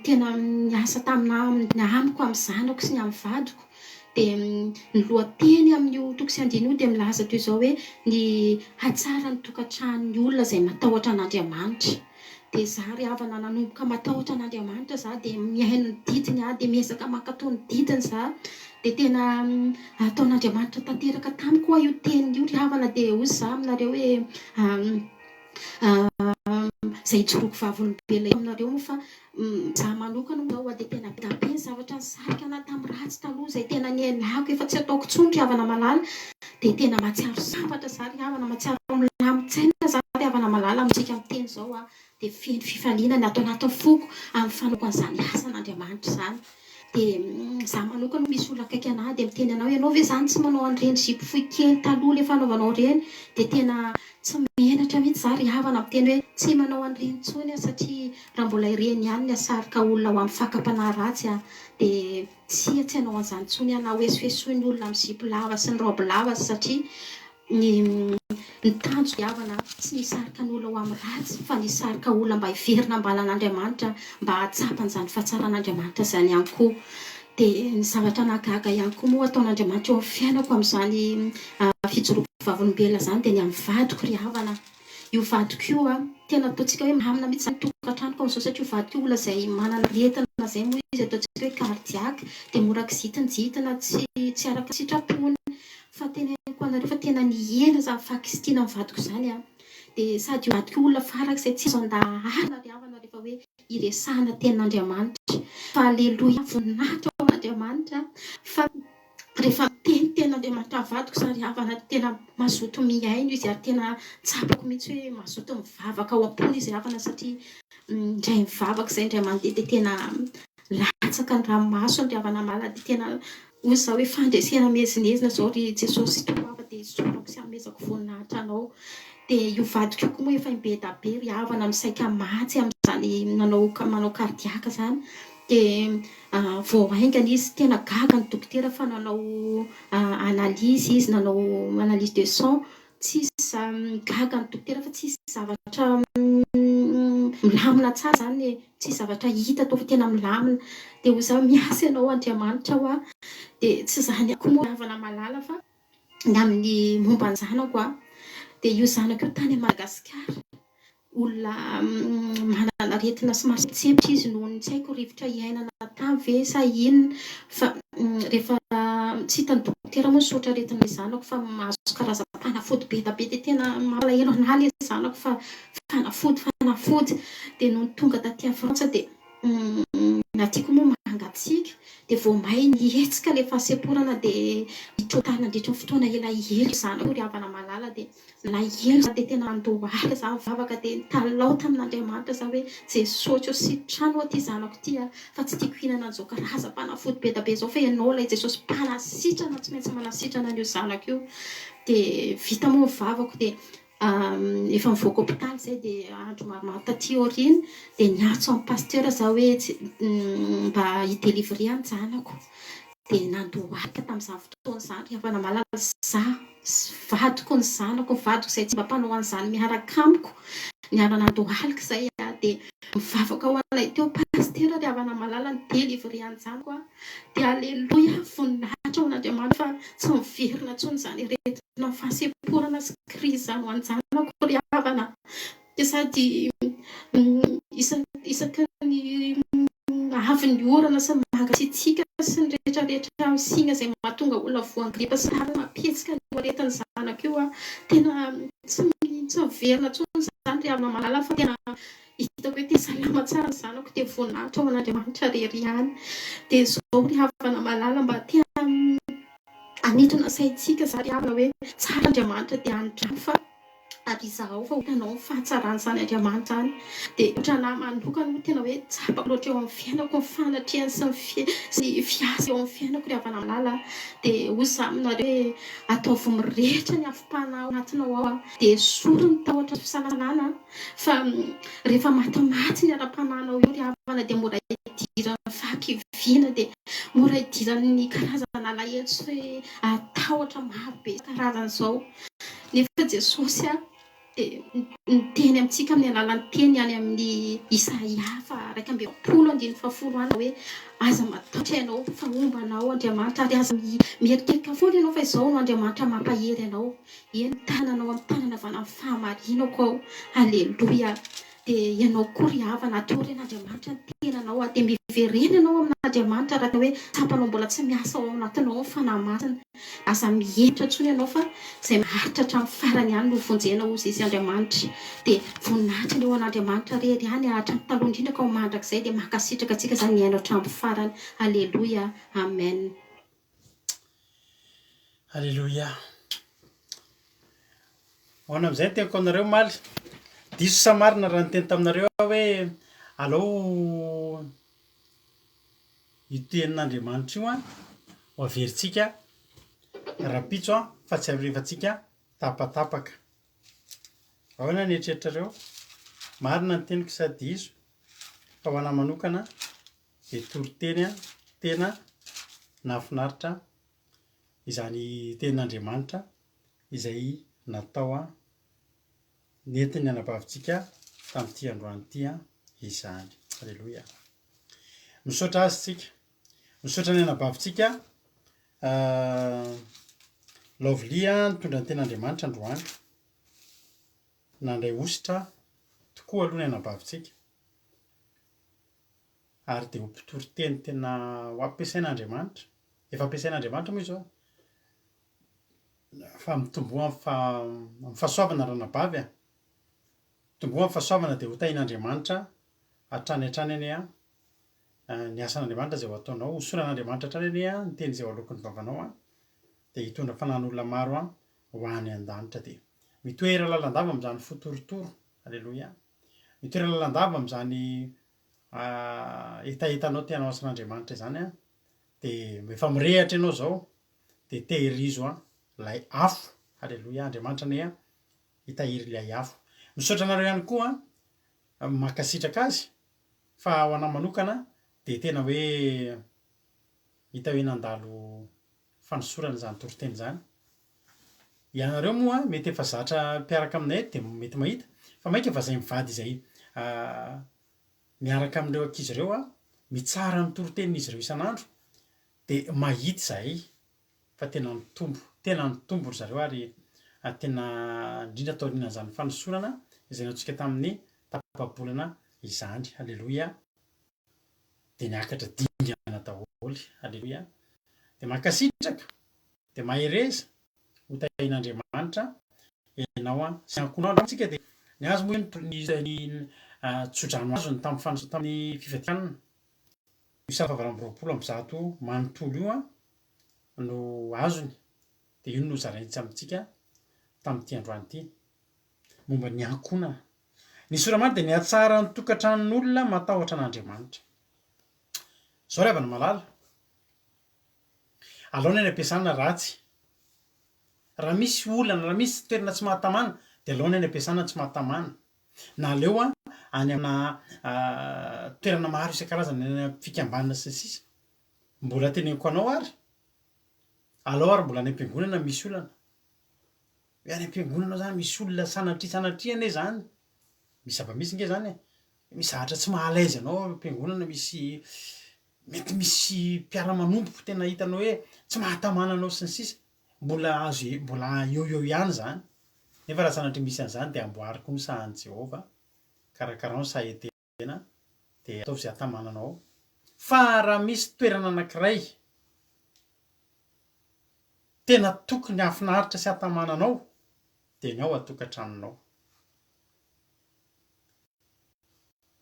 tena niasa tamina amiko amin'ny zanako sy ny amin'ny vadiko dia ny lohateny amin'io toko sy andininy io dia milaza toy izao hoe ny hatsaran'ny tokantranon'ny olona izay matahotra an'Andriamanitra. Dia za ry havana nanomboka matahotra an'Andriamanitra za dia mihaino ny didiny aho dia miezaka mankatò ny didiny za dia tena ataon'Andriamanitra tanteraka tamiko hoa io teniny io ry havana dia hoy za aminareo hoe izay ijoroako vavolombelona eto aminareo moa fa za manokana moa zao dia tena be dia be ny zavatra nisarika anah tamin'ny ratsy taloha izay tena niainako efa tsy ataoko intsony ry havana malala dia tena mahatsiaro sambatra za ry havana mahatsiaro milamin-tsaina za ry havana malala amintsika miteny izao aho dia feno fifaliana ny ato anatin'ny foko amin'ny fanaoko an'izany asan'Andriamanitra izany dia za manokana misy olona akaiky anah dia miteny anao ianao ve izany tsy manao an'ireny zipo fohy kely taloha ilay fanaovanao ireny dia tena tsy menatra mihitsy za ry havana miteny hoe tsy manao an'ireny intsony aho satria raha mbola ireny ihany ny hahasarika olona ho amin'ny fakam-panahy ratsy dia tsia tsy hanao an'izany intsony aho na ho esoesoin'ny olona amin'ny zipo lava sy ny raoby lava satria. Ny ny tanjoko ry havana tsy ny hisarika ny olona ho amin'ny ratsy fa ny hisarika olona mba hiverina am-balan'Andriamanitra mba hahatsapa an'izany fahatsaran'Andriamanitra izany ihany koa. Dia ny zavatra nahagaga ihany koa moa ataon'Andriamanitra eo amin'ny fiainako amin'izany fijoroako vavolombelona izany dia ny amin'ny vadiko ry havana. Io vadiko io an, tena ataontsika hoe milamina mihitsy izany ny tokantranoko amin'izao satria io vadiko io olona izay manana aretina izay moa izy ataontsika hoe cardiaque dia mora kizitinjitina tsy tsy araka ny sitrapony. Fa teneniko anareo fa tena nihena izany fahakizitina ny vadiko izany an. Dia sady io vadiko io olona farak'izay tsy azo andaharana ry havana rehefa hoe hiresahana tenin'Andriamanitra. Fa aleloia voninahitra ho an'Andriamanitra fa rehefa miteny tenin'Andriamanitra amin'ny vadiko za ry havana tena mazoto mihaino izy ary tena tsapako mihitsy hoe mazoto mivavaka ao am-pony izy ry havana satria indray mivavaka izay indray mandeha dia tena latsaka ny ranomasony ry havana malala dia tena hoy za hoe fandresena miezinezina izao ry Jesosy Tompo fa dia isaorako sy anomezako voninahitra anao. Dia io vadiko io koa moa efa im-be-da-be ry havana no saika maty amin'izany nanao manao cardiaque izany. Dia vao haingana izy, tena gaga ny dokotera fa nanao analyse izy, nanao analyse de sang, tsisy gaga ny dokotera fa tsisy zavatra milamina tsara izany e, tsisy zavatra hita tao fa tena milamina. Dia hoy izaho, miasa ianao Andriamanitra hoa. Dia tsy izany ihany koa moa ry havana malala fa ny amin'ny momba ny zanako an, dia io zanako io tany Madagasikara, olona manana aretina somary sempotra izy noho ny tsy haiko rivotra iainana tany ve sa inona fa rehefa tsy hitan'ny dokotera moa ny soritr'aretin'ilay zanako fa mahazo karazam-panafody be dia be dia tena mampalahelo an'ahy ilay zanako fa fanafody fanafody dia nony tonga taty Frantsa dia aty koa moa mangatsiaka dia vao may nihetsika ilay fahasemporana dia nitrotana nandritra ny fotoana elaela zanako ry havana malala dia Nalahelo za dia tena nandohalika za nivavaka dia nitalaho tamin'Andriamanitra za hoe Jesosy ô sitrano aho ity zanako ity a fa tsy tiako hihinana an'izao karazam-panafody be dia be izao fa ianao ilay Jesosy mpanasitrana tsy maintsy manasitrana an'io zanako io dia vita moa ny vavako dia efa nivoaka hopitaly izay dia andro maromaro taty aoriana dia niantso an'i pasteur za hoe mba hi-delivrer an-janako Dia nandohalika tamin'izany fotoana izany ry havana malala za sy vadiko ny zanako, ny vadiko izay tsy mba mpanao an'izany miaraka amiko, niara-nandohalika izay dia mivavaka ho anay teo pasitera ry havana malala ny délivrer an-janako aho dia aleloia voninahitra ho an'Andriamanitra fa tsy miverina intsony izany aretina fahasemporana sy crise izany ho an-janako ry havana. Dia sady isaky ny avy ny orana sy ny mangatsiatsiaka sy ny rehetra rehetra signe izay mahatonga olona voan'ny gripa sy ny mampihetsika an'io aretin'ny zanako io aho. Tena tsy tsy miverina intsony izany ry havana malala fa tena hitako hoe tena salama tsara ny zanako dia voninahitra ho an'Andriamanitra irery ihany. Dia izao ry havana malala mba te hanintona saintsika za ry havana hoe tsara Andriamanitra dia andramo fa ary izahao fa ho hitanao ny fahatsaran'izany Andriamanitra izany. Dia ohatranà manokana moa tena hoe tsapako loatra eo amin'ny fiainako ny fanatrehany sy ny sy ny fiasa eo amin'ny fiainako ry havana malala a. Dia hoy izaho aminareo hoe ataovy mirehitra ny afom-panahy ao anatinao ao a. Dia esory ny tahotra sy fisalasalana fa rehefa matimaty ny ara-panahinao eo ry havana dia mora idiran'ny fahakiviana dia mora idiran'ny karazana alahelo sy tahotra maro be isan-karazany izao. Nefa Jesosy dia miteny amintsika amin'ny alalan'ny teny any amin'ny Isaia faha 41 andininy fahafolo any hoe aza matahotra ianao fa homba anao Andriamanitra ary aza mieritreritra foana ianao fa izao no Andriamanitra mampahery anao. Eny, tananao amin'ny tanana havanan'ny fahamarinako aho. Aleloia. Dia ianao koa ry havana, atory an'Andriamanitra ny tenanao, dia miverena ianao amin'Andriamanitra raha hoe tsapanao mbola tsy miasa ao anatinao ny Fanahy Masina. Aza mihemotra intsony ianao fa izay maharitra hatramin'ny farany ihany no vonjena hozy izy Andriamanitra. Dia voninahitra anie ho an'Andriamanitra irery ihany hatramin'ny taloha indrindra ka ho mandrakizay dia mankasitraka antsika izany nihaino hatramin'ny farany. Aleloia. Amen. Aleloia. Ahoana amin'izay ny teniko aminareo omaly? Diso sa marina raha niteny taminareo aho hoe alao io tenin'Andriamanitra io an, ho averintsika rahampitso an, fa tsy alefantsika tapatapaka. Ahoana ny eritreritrareo? Marina ny teniko sa diso? Fa ho anà manokana dia toriteny tena nahafinaritra izany tenin'Andriamanitra. izay natao nentin'ny anabavintsika tamin'ity androany ity izany. Aleloia. Misaotra azy tsika. Misaotra ny anabavintsika Lovely nitondra ny ten'Andriamanitra androany. Nandray hosotra tokoa aloha ny anabavintsika. Ary dia ho mpitory teny tena ho ampiasain'Andriamanitra. Efa ampiasain'Andriamanitra moa izao. Fa mitomboa amin'ny fahasoavana ranabavy a. Mitomboa amin'ny fahasoavana dia ho tahin'Andriamanitra hatrany hatrany anie an. Ny asan'Andriamanitra izay ho ataonao, hosoran'Andriamanitra hatrany anie an, ny teny izay ho aloaky ny vavanao an, dia hitondra fanan'olona maro an ho any an-danitra dia. Mitoera lalandava amin'izany fo torotoro, aleloia. Mitoera lalandava amin'izany hetahetanao te hanao asan'Andriamanitra izany an, dia efa mirehatra ianao izao, dia tehirizo an ilay afo, aleloia, Andriamanitra anie an hitahiry ilay afo. Misaotra anareo ihany koa an, mankasitraka azy, fa ho anah manokana dia tena hoe hita hoe nandalo fanosorana izany toriteny izany. Ianareo moa mety efa zatra mpiaraka aminay eto dia mety mahita, fa mainka fa izay mivady izay miaraka amin'ireo ankizy ireo an, mitsara ny toritenin'izy ireo isan'andro dia mahita izahay fa tena nitombo, tena nitombo ry zareo ary tena indrindra taorianan'izany fanosorana izay nataontsika tamin'ny tapa-bolana izany. Aleloia! Dia niakatra dingana daholo. Aleloia! Dia mankasitraka, dia mahereza, ho tahian'Andriamanitra ianao sy ny ankohonanao. Angamba isika dia ny azy moa ny ny tsodrano azony tamin'ny fanos- tamin'ny fifadian-kanina. Io sahafa 128 manontolo io no azony dia io no nozaraintsy amintsika tamin'ity androany ity momba ny ankohonana. Ny sora-marina dia nihatsara ny tokantranon'olona matahotra an'Andriamanitra. Izao ry havana malala, alao ny any am-piasana ratsy. Raha misy olana, raha misy toerana tsy mahatamana dia alao ny any am-piasana tsy mahatamana. Na aleo any amina toerana maro isan-karazany, any amin'ny fikambanana sy ny sisa. Mbola teneniko anao ary, alao ary mbola any am-piangonana misy olana. Hoe any am-piangonana ao zany misy olona sanatria sanatria anie zany, misy zava-misy nge zany e, misy zavatra tsy maha à l'aise anao ao am-piangonana, misy mety misy mpiara-manompo tena hitanao hoe tsy mahatamana anao sy ny sisa, mbola azo mbola eo eo ihany zany, nefa raha sanatria misy an'izany dia amboary koa ny sahan'i Jehovah, karakarao ny saha Edena dia ataovy izay hatamananao ao, fa raha misy toerana anankiray tena tokony hahafinaritra sy hatamananao dia ny ao an-tokantranonao.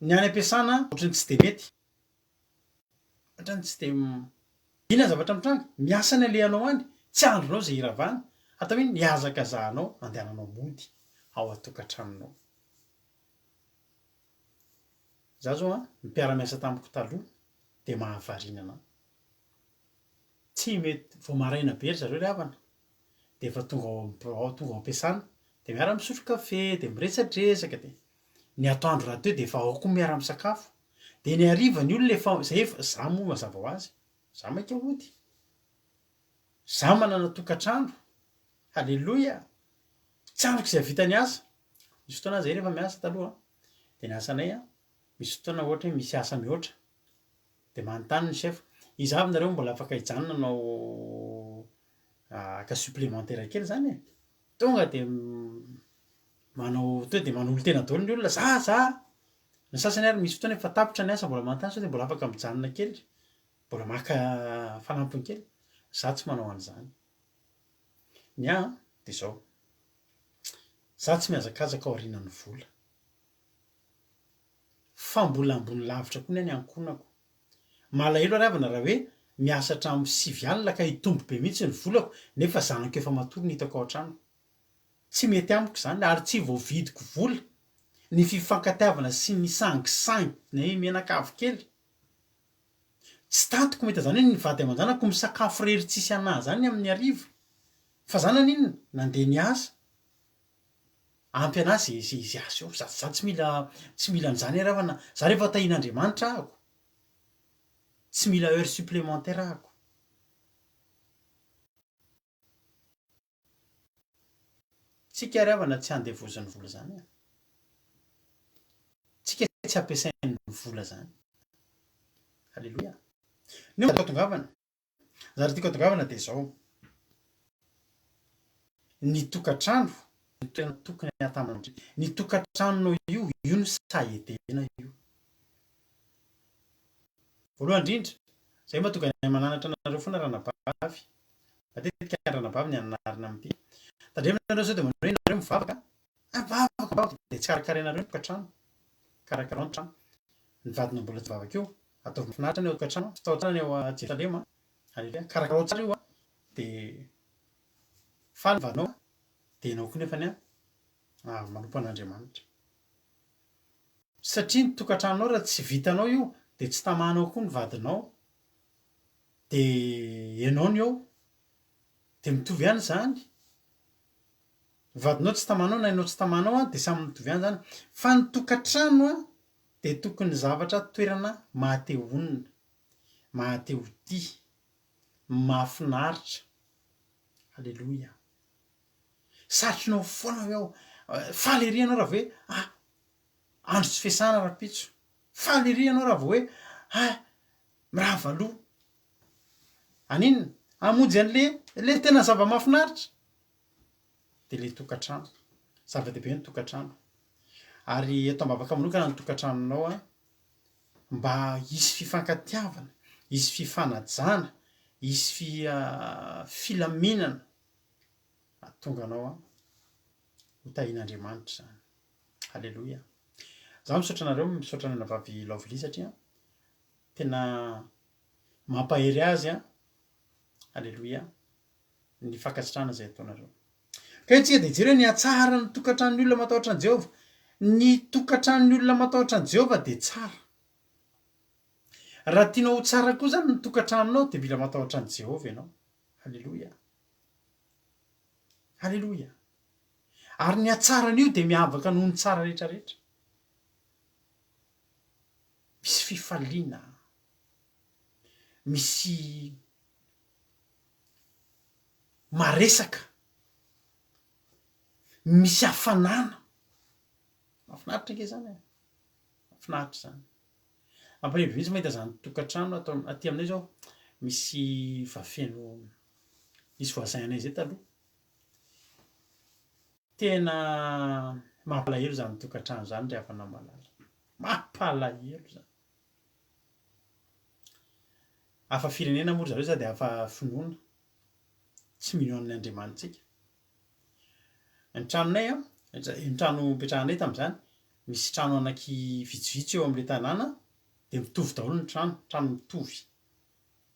Ny any am-piasana ohatran'ny tsy dia mety. Ohatran'ny tsy dia Inona ny zavatra mitranga? Miasa ny alehanao any, tsy andrinao izay hiravana. Atao inona? Hihazakazahanao andehananao mody ao an-tokantranonao. Za zao an, ny mpiara-miasa tamiko taloha dia mahavariana anah. Tsy mety, vao maraina be ry zareo ry havana dia efa tonga ao amin'ny birao, tonga ao am-piasana, dia miara-misotro kafe, dia miresadresaka, dia ny atoandro rahateo dia efa ao koa miara-misakafo, dia ny hariva ny olona efa, zay efa, za moa mazava ho azy, za maika hody, za manana tokantrano, haleloia, tsy andriko izay hahavita ny asa, nisy fotoana aho zay rehefa miasa taloha dia ny asanay an, misy fotoana ohatra hoe misy asa mihoatra, dia manontany ny chef, iza avy nareo mbola afaka hijanona hanao haka supplémentaire kely zany e? Tonga dia manao tonga dia manolo-tena daholo ny olona, za za! Ny sasany ary misy fotoana efa tapitra ny asa mbola manontany sao dia mbola afaka mijanona kely, mbola maka fanampiny kely, za tsy manao an'izany. Ny ahy an, dia izao, za tsy mihazakazaka aorianan'ny vola. Fa mbola ambony lavitra koa ny ahy ny ankohonako. Malahelo ary havana raha hoe miasa hatramin'ny sivy alina ka hitombo be mihitsy ny volako nefa zanako efa matory no hitako ao an-trano. Tsy mety amiko izany ary tsy voavidiko vola ny fifankatiavana sy ny sangisangy ny mianakavy kely. Tsy tantiko mahita izany hoe ny vady aman-janako misakafo irery tsisy anah izany amin'ny hariva. Fa za naninona? Nandeha niasa. Ampy anah ze ze ze asa eo, za za tsy mila tsy mila an'izany ary havana, za rehefa tahian'Andriamanitra ahako, tsy mila heure supplémentaire ahako. Tsika ry havana tsy andevozin'ny vola izany e. Tsika tsy ampiasain'ny vola izany. Aleloia. Ny tiako atongavana, ny zavatra tiako atongavana dia izao. Ny tokantrano no toerana tokony hahatamana Ny tokantranonao io, io no saha edena io. Voalohany indrindra, izay mahatonga anay mananatra anareo foana ranabavy. Matetika ny ranabavy ny anarina amin'ity. Tandremo nareo sao dia manao hoe nareo mivavaka. Ah, mivavaka, mivavaka. Dia tsy karakarainareo ny tokantrano. Karakarao ny trano. Ny vadinao mbola tsy mivavaka io. Ataovy mahafinaritra ny ao an-tokantrano. Fitao tsara ny ao Jerosalema. Aleloia. Karakarao tsara io an. Dia faly ny vadinao an. Dia ianao koa nefany an, manompo an'Andriamanitra. Satria ny tokantranonao raha tsy vitanao io dia tsy tamanao koa ny vadinao. Dia ianao no eo. Dia mitovy ihany izany. Ny vadinao tsy tamanao na ianao tsy tamanao an, dia samy mitovy ihany izany. Fa ny tokantrano an, dia tokony zavatra toerana maha te honina, maha te ho tia, mahafinaritra. Aleloia. Satrinao foana hoe ao, faly ery ianao raha vao hoe ah, andro tsy fiasana rahampitso. Faly ery ianao raha vao hoe ah, mirava loha. Haninona? Hamonjy an'le le tena zava-mahafinaritra. Dia le tokantrano. Zava-dehibe ny tokantrano. Ary eto am-bavaka manokana ny tokantranonao an, mba hisy fifankatiavana, hisy fifanajana, hisy fi filaminana hahatonga anao an ho tahian'Andriamanitra izany. Aleloia. Za misaotra anareo, misaotra ny anabavy Lovely satria tena mampahery azy an, aleloia, ny fankasitrahana izay ataonareo. Ka etsika dia jereo ny hatsaran'ny tokantranon'ny olona matahotra an'i Jehovah. Ny tokantranon'ny olona matahotra an'i Jehovah dia tsara. Raha tianao ho tsara koa izany ny tokantranonao dia mila matahotra an'i Jehovah ianao. Haleloia. Haleloia. Ary ny hatsaran'io dia miavaka noho ny tsara rehetra rehetra. Misy fifaliana. Misy maresaka, misy hafanana. Mahafinaritra ange izany e! Mahafinaritra izany. Mampalahelo be mihitsy mahita izany tokantrano ato aty aminay izao, misy vafeno, nisy voisin anay izay taloha, tena mampalahelo izany tokantrano izany ry havana malala, mampalahelo izany. Hafa firenena moa ry zareo sady hafa finoana. Tsy mino an'ny Andriamanitsika. Ny tranonay an, ny trano nipetrahanay tamin'izany, misy trano anaky vitsivitsy eo amin'ilay tanàna, dia mitovy daholo ny trano, trano mitovy.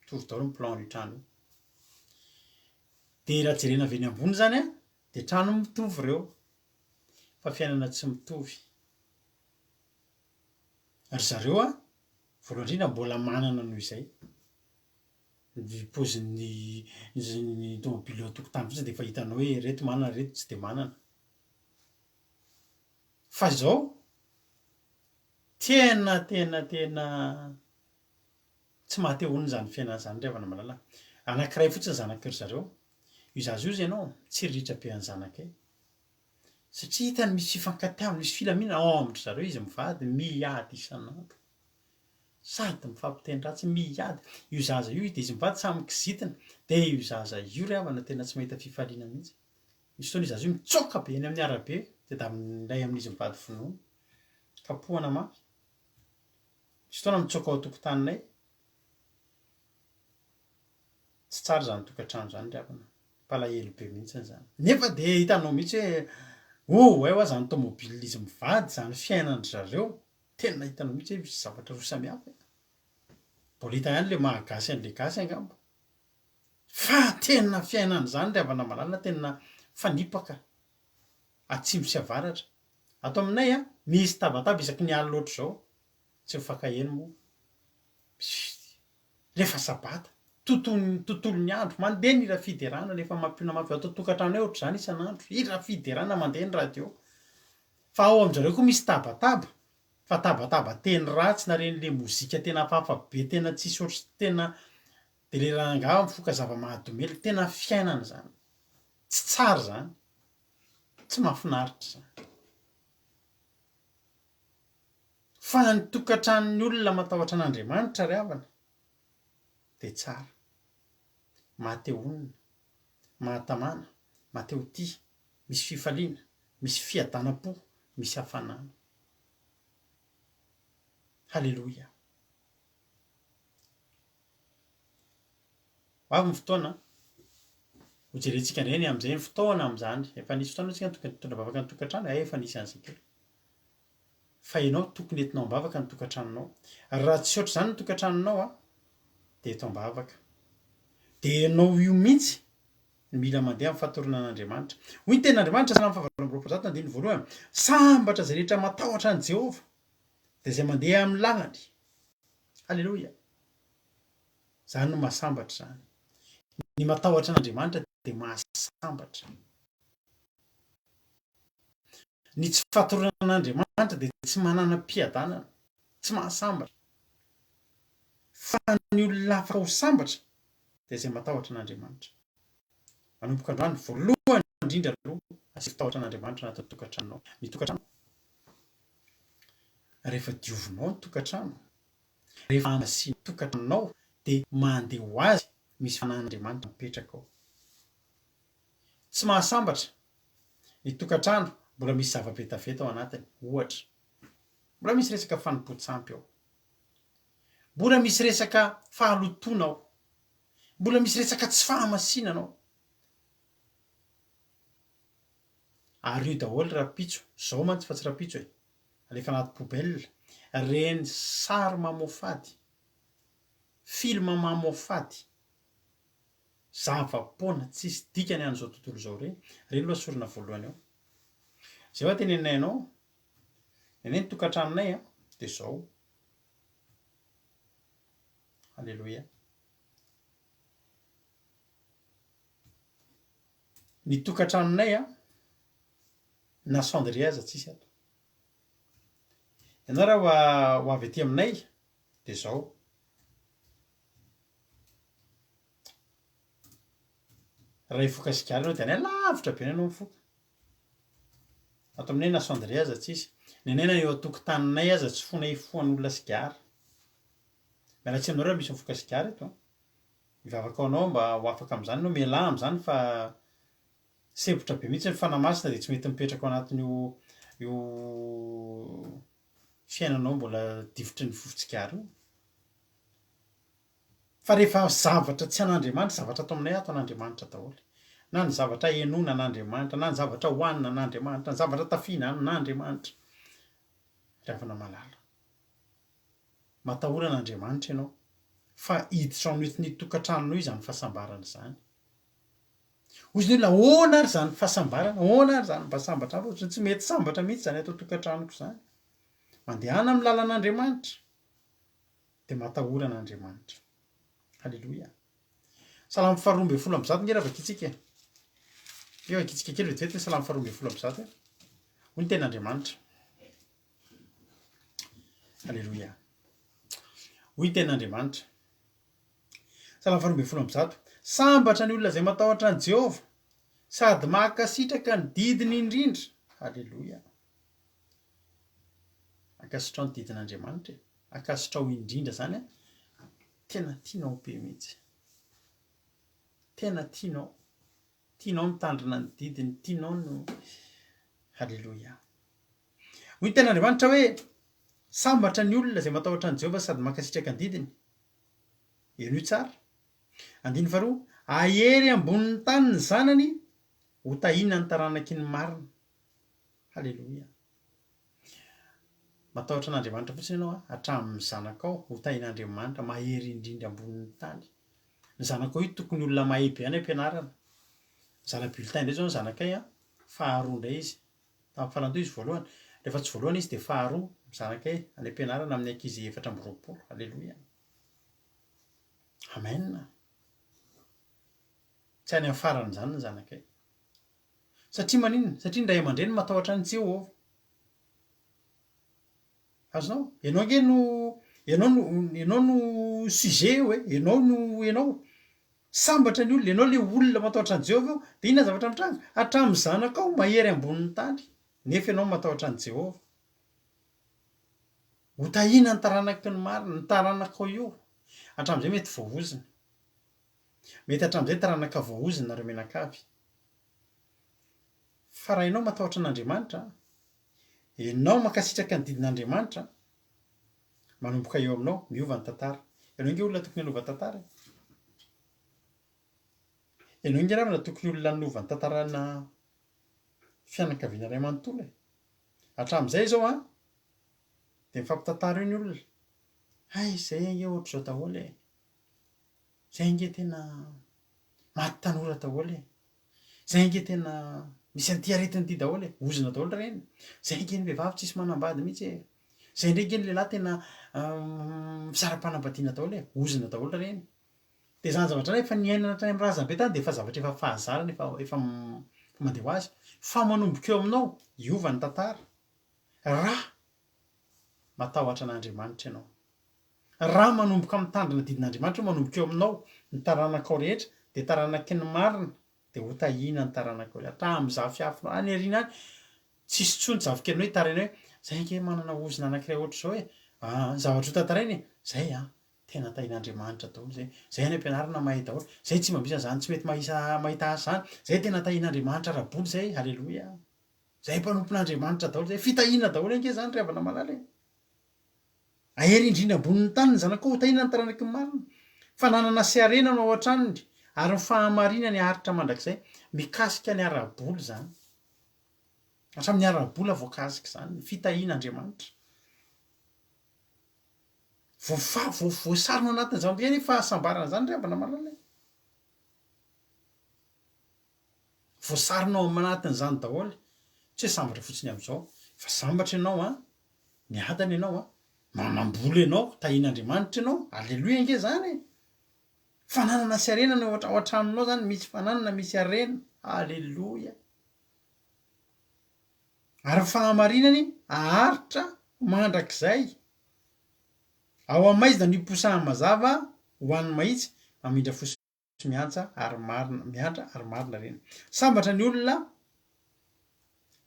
Mitovy daholo ny plan-n'io trano io. Dia raha jerena avy eny ambony izany an, dia trano mitovy ireo. Fa fiainana tsy mitovy. Ry zareo an, voalohany indrindra mbola manana noho izay. Ny paozin'ny ny tomobile eo an-tokotany fotsiny dia efa hitanao hoe ireto manana, ireto tsy dia manana. Fa izao, tena tena tena tsy maha te honina izany fiainana izany ry havana malala. Anankiray fotsiny zanaky ry zareo. Io zaza io izy ianao, mitsiriritra be an'ny zanakay. Satria hitany misy fifankatiavana, misy filaminana ao amin-dry zareo izy mivady, miady isan'andro. Sady mifampiteny ratsy, miady. Io zaza io dia izy mivady samy kizitina. Dia io zaza io ry havana tena tsy mahita fifaliana mihitsy. Misy fotoana io zaza io mitsoaka be eny amin'ny arabe, tadiavin'ilay amin'izy mivady vonoina. Kapohana mafy. Misy fotoana mitsoaka ao an-tokotaninay. Tsy tsara izany tokantrano izany ry havana. Mpalahelo be mihitsy izany. Nefa dia hitanao mihitsy hoe oh hay hoa izany tomobile izy mivady izany fiainan-dry zareo. Tena hitanao mihitsy hoe misy zavatra roa samihafa e. Mbola hita ihany ilay maha gasy an'ilay gasy angamba. Fa tena fiainana izany ry havana malala tena mifanipaka atsimo sy avaratra. Ato aminay an, misy tabataba isaky ny alina ohatr'izao. Tsy mifankaheno moa. Rehefa sabata, tontolon'ny tontolon'ny andro, mandeha ny hira fiderana rehefa mampiona mafy ato an-tokantrano eo ohatr'izany isan'andro, hira fiderana mandeha ny radio. Fa ao amin-dry zareo koa misy tabataba, fa tabataba teny ratsy na reny le mozika tena hafahafa be tena tsisy ohatry tena de le rangahy mifoka zava-mahadomelina, tena fiainana izany. Tsy tsara izany. Tsy mahafinaritra izany. Fa ny tokantranon'ny olona matahotra an'Andriamanitra ry havana dia tsara. Maha-te honina, mahatamana, maha-te ho tia, misy fifaliana, misy fiadanam-po, misy hafanana. Haleloia. Ho avy ny fotoana, hojerentsika indray ny amin'izay ny fotoana amin'izany. Efa nisy fotoana isika tokony hitondra vavaka ny tokantrano, hay efa nisy an'izay kely. Fa ianao tokony entinao am-bavaka ny tokantranonao. Raha tsy ohatr'izany ny tokantranonao an, dia eto am-bavaka. Dia ianao io mihitsy no mila mandeha amin'ny fatorana an'Andriamanitra. Hoy ny tenin'Andriamanitra, Salamo fahavalo amby 128 andininy voalohany, Sambatra izay rehetra matahotra an'i Jehovah, dia izay mandeha amin'ny lalany. Aleloia! Izany no mahasambatra izany. Ny matahotra an'Andriamanitra dia mahasambatra. Ny tsy fatorana an'Andriamanitra dia tsy manana piadanana, tsy mahasambatra. Fa ny olona afaka ho sambatra dia izay matahotra an'Andriamanitra. Manomboka androany, voalohany indrindra aloha, asio tahotra an'Andriamanitra anatin'ny tokantranonao. Ny tokantrano, rehefa diovinao ny tokantrano, Rehefa hamasinin'ny tokantranonao dia mandeha ho azy misy fanahin'Andriamanitra mipetraka ao. Tsy mahasambatra ny tokantrano mbola misy zava-betaveta ao anatiny, ohatra, mbola misy resaka fanompoan-tsampy ao, mbola misy resaka fahalotoana ao, mbola misy resaka tsy fahamasinana ao. Ario daholo rahampitso, zao mantsy fa tsy rahampitso e! Alefa anaty poubelle reny sary mamoafady, film mamoafady, zava-poana tsisy dikany an'izao tontolo izao reny, reny aloha asorina voalohany ao. Zay hoa teneninay anao, ny anay ny tokantranonay an, de zao. Aleloia. Ny tokantranonay an, na cendrier aza tsisy ato. Ianao raha ho avy aty aminay dia zao. Raha hifoka sigara ianao dia any alavitra be any ianao mifoka. Ato aminay na cendrier aza tsisy. Ny anay na eo an-tokotaninay aza tsy foana hifohan'olona sigara. Miala tsiny aminareo raha misy mifoka sigara eto an. Mivavaka ho anao mba ho afaka amin'izany ianao, mialà amin'izany fa Sempotra be mihitsy ny fanahy masina dia tsy mety mipetraka ao anatin'io io fiainanao mbola difotry ny fofon-tsigara io. Fa rehefa zavatra tsy an'Andriamanitra, zavatra ato aminay ato an'Andriamanitra daholo. Na ny zavatra henoina an'Andriamanitra, na ny zavatra hohanina an'Andriamanitra, ny zavatra tafiana an'Andriamanitra. Ry havana malala, matahora an'Andriamanitra ianao fa hiditra ao anatin'io tokantranonao izany fahasambarana izany. Hozy ny olona, ahoana ary izany fahasambarana, ahoana ary izany mba sambatra ary, ohatran'ny tsy mety sambatra mihitsy izany ato an-tokantranoko izany. Mandehana amin'ny lalan'Andriamanitra, dia matahora an'Andriamanitra. Haleloia. Salamo faharoa ambin'ny folo amby zato nge raha vakintsika e. Io vakintsika kely vetivety ny salamo faharoa ambin'ny folo amby zato e. Hoy ny tenin'Andriamanitra. Haleloia. Hoy ny tenin'Andriamanitra. Salamo 112. Sambatra ny olona izay matahotra an'i Jehovah, sady mankasitraka ny didiny indrindra. Haleloia. Ankasitrao ny didin'Andriamanitra e. Ankasitrao indrindra izany an. Tena tianao be mihitsy. Tena tianao. Tianao mitandrina ny didiny, tianao no Haleloia. Hoy ny tenin'Andriamanitra hoe, Sambatra ny olona izay matahotra an'i Jehovah sady mankasitraka ny didiny. Henoy tsara. Andininy faharoa, Hahery ambonin'ny tany ny zanany, hotahina ny taranaky ny marina. Haleloia. Matahotra an'Andriamanitra fotsiny ianao, hatramin'ny zanakao, hotahin'Andriamanitra, mahery indrindra ambonin'ny tany. Ny zanakao io tokony olona mahay be any am-pianarana. Mizara bulletin indray izao ny zanakay an, faharoa indray izy. Tamin'ny farany teo izy voalohany. Rehefa tsy voalohany izy dia faharoa ny zanakay any am-pianarana amin'ny ankizy 24. Aleloia. Amen. Tsy any amin'ny farany izany ny zanakay. Satria maninona? Satria ny ray aman-dreny matahotra an'i Jehovah. Azonao? Ianao ange no ianao no ianao no sujet eo e, ianao no ianao. Sambatra ny olona, ianao ilay olona matahotra an'i Jehovah io, dia inona ny zavatra mitranga? Hatramin'ny zanakao mahery ambonin'ny tany, nefa ianao matahotra an'i Jehovah. Hotahiana ny taranaky ny marina, ny taranakao io. Hatramin'izay mety voaozona. Mety hatramin'izay taranaka voaozona nareo mianakavy. Fa raha ianao matahotra an'Andriamanitra, ianao mankasitraka ny didin'Andriamanitra, manomboka eo aminao, miova ny tantara. Ianao ange olona tokony hanova tantara e. Ianao ange ravana tokony olona hanova ny tantarana fianakaviana iray manontolo e. Hatramin'izay izao an, dia mifampitantara eo ny olona. Hay, izay ange ohatr'izao daholo e. Zay ange tena maty tanora daholo e! Zay ange tena misy an'ity aretina ity daholo e! Ozona daholo ireny! Zay ange ny vehivavy tsisy manambady mihitsy e! Zay indray ange ny lehilahy tena misara-panambadiana daholo e! Ozona daholo ireny! Dia izany zavatra izany efa niainana hatrany amin'ny razambe tany dia efa zavatra efa fahazarana efa efa mandeha ho azy. Fa manomboka eo aminao hiova ny tantara raha matahotra an'Andriamanitra ianao. Raha manomboka mitandrina didin'Andriamanitra io manomboka eo aminao ny taranakao rehetra dia taranaky ny marina dia ho tahiana ny taranakao rehetra hatramin'ny zafiafinao any aoriana any tsisy intsony zafikelinao hitaraina hoe zay ange manana ozona anankiray ohatr'izao e aa ny zavatra ho tantaraina e zay an tena tahian'Andriamanitra daholo zay zay any am-pianarana mahay daholo zay tsy mba misy an'izany tsy mety mahisa mahita asa zany zay tena tahian'Andriamanitra ara-bola zay haleloia zay mpanompon'Andriamanitra daholo zay fitahiana daholo ange zany ry havana malala e Ahery indrindra ambonin'ny tany ny zanakao, hotahiana ny taranaky ny marina. Fananana sy harena no ao an-tranony, ary ny fahamarinany haharitra mandrakizay. Mikasika ny ara-bola izany. Hatramin'ny ara-bola voakasika izany, ny fitahian'Andriamanitra. Voafa, voasarona ao anatin'izany indray anie fahasambarana izany ry havana malala e. Voasarona ao anatin'izany daholo. Tsy hoe sambatra fotsiny amin'izao, fa sambatra ianao an. Miadana ianao an! Manambola ianao, tahian'Andriamanitra ianao, Aleloia ange zany e! Fananana sy harena no ao an-tranonao zany, misy fananana misy harena, Aleloia! Ary ny fahamarinany haharitra mandrakizay. Ao amin'ny maizina no hiposahan'ny mazava ho an'ny mahitsy, mamindra fo sy miantsa ary marina, miantra ary marina ireny. Sambatra ny olona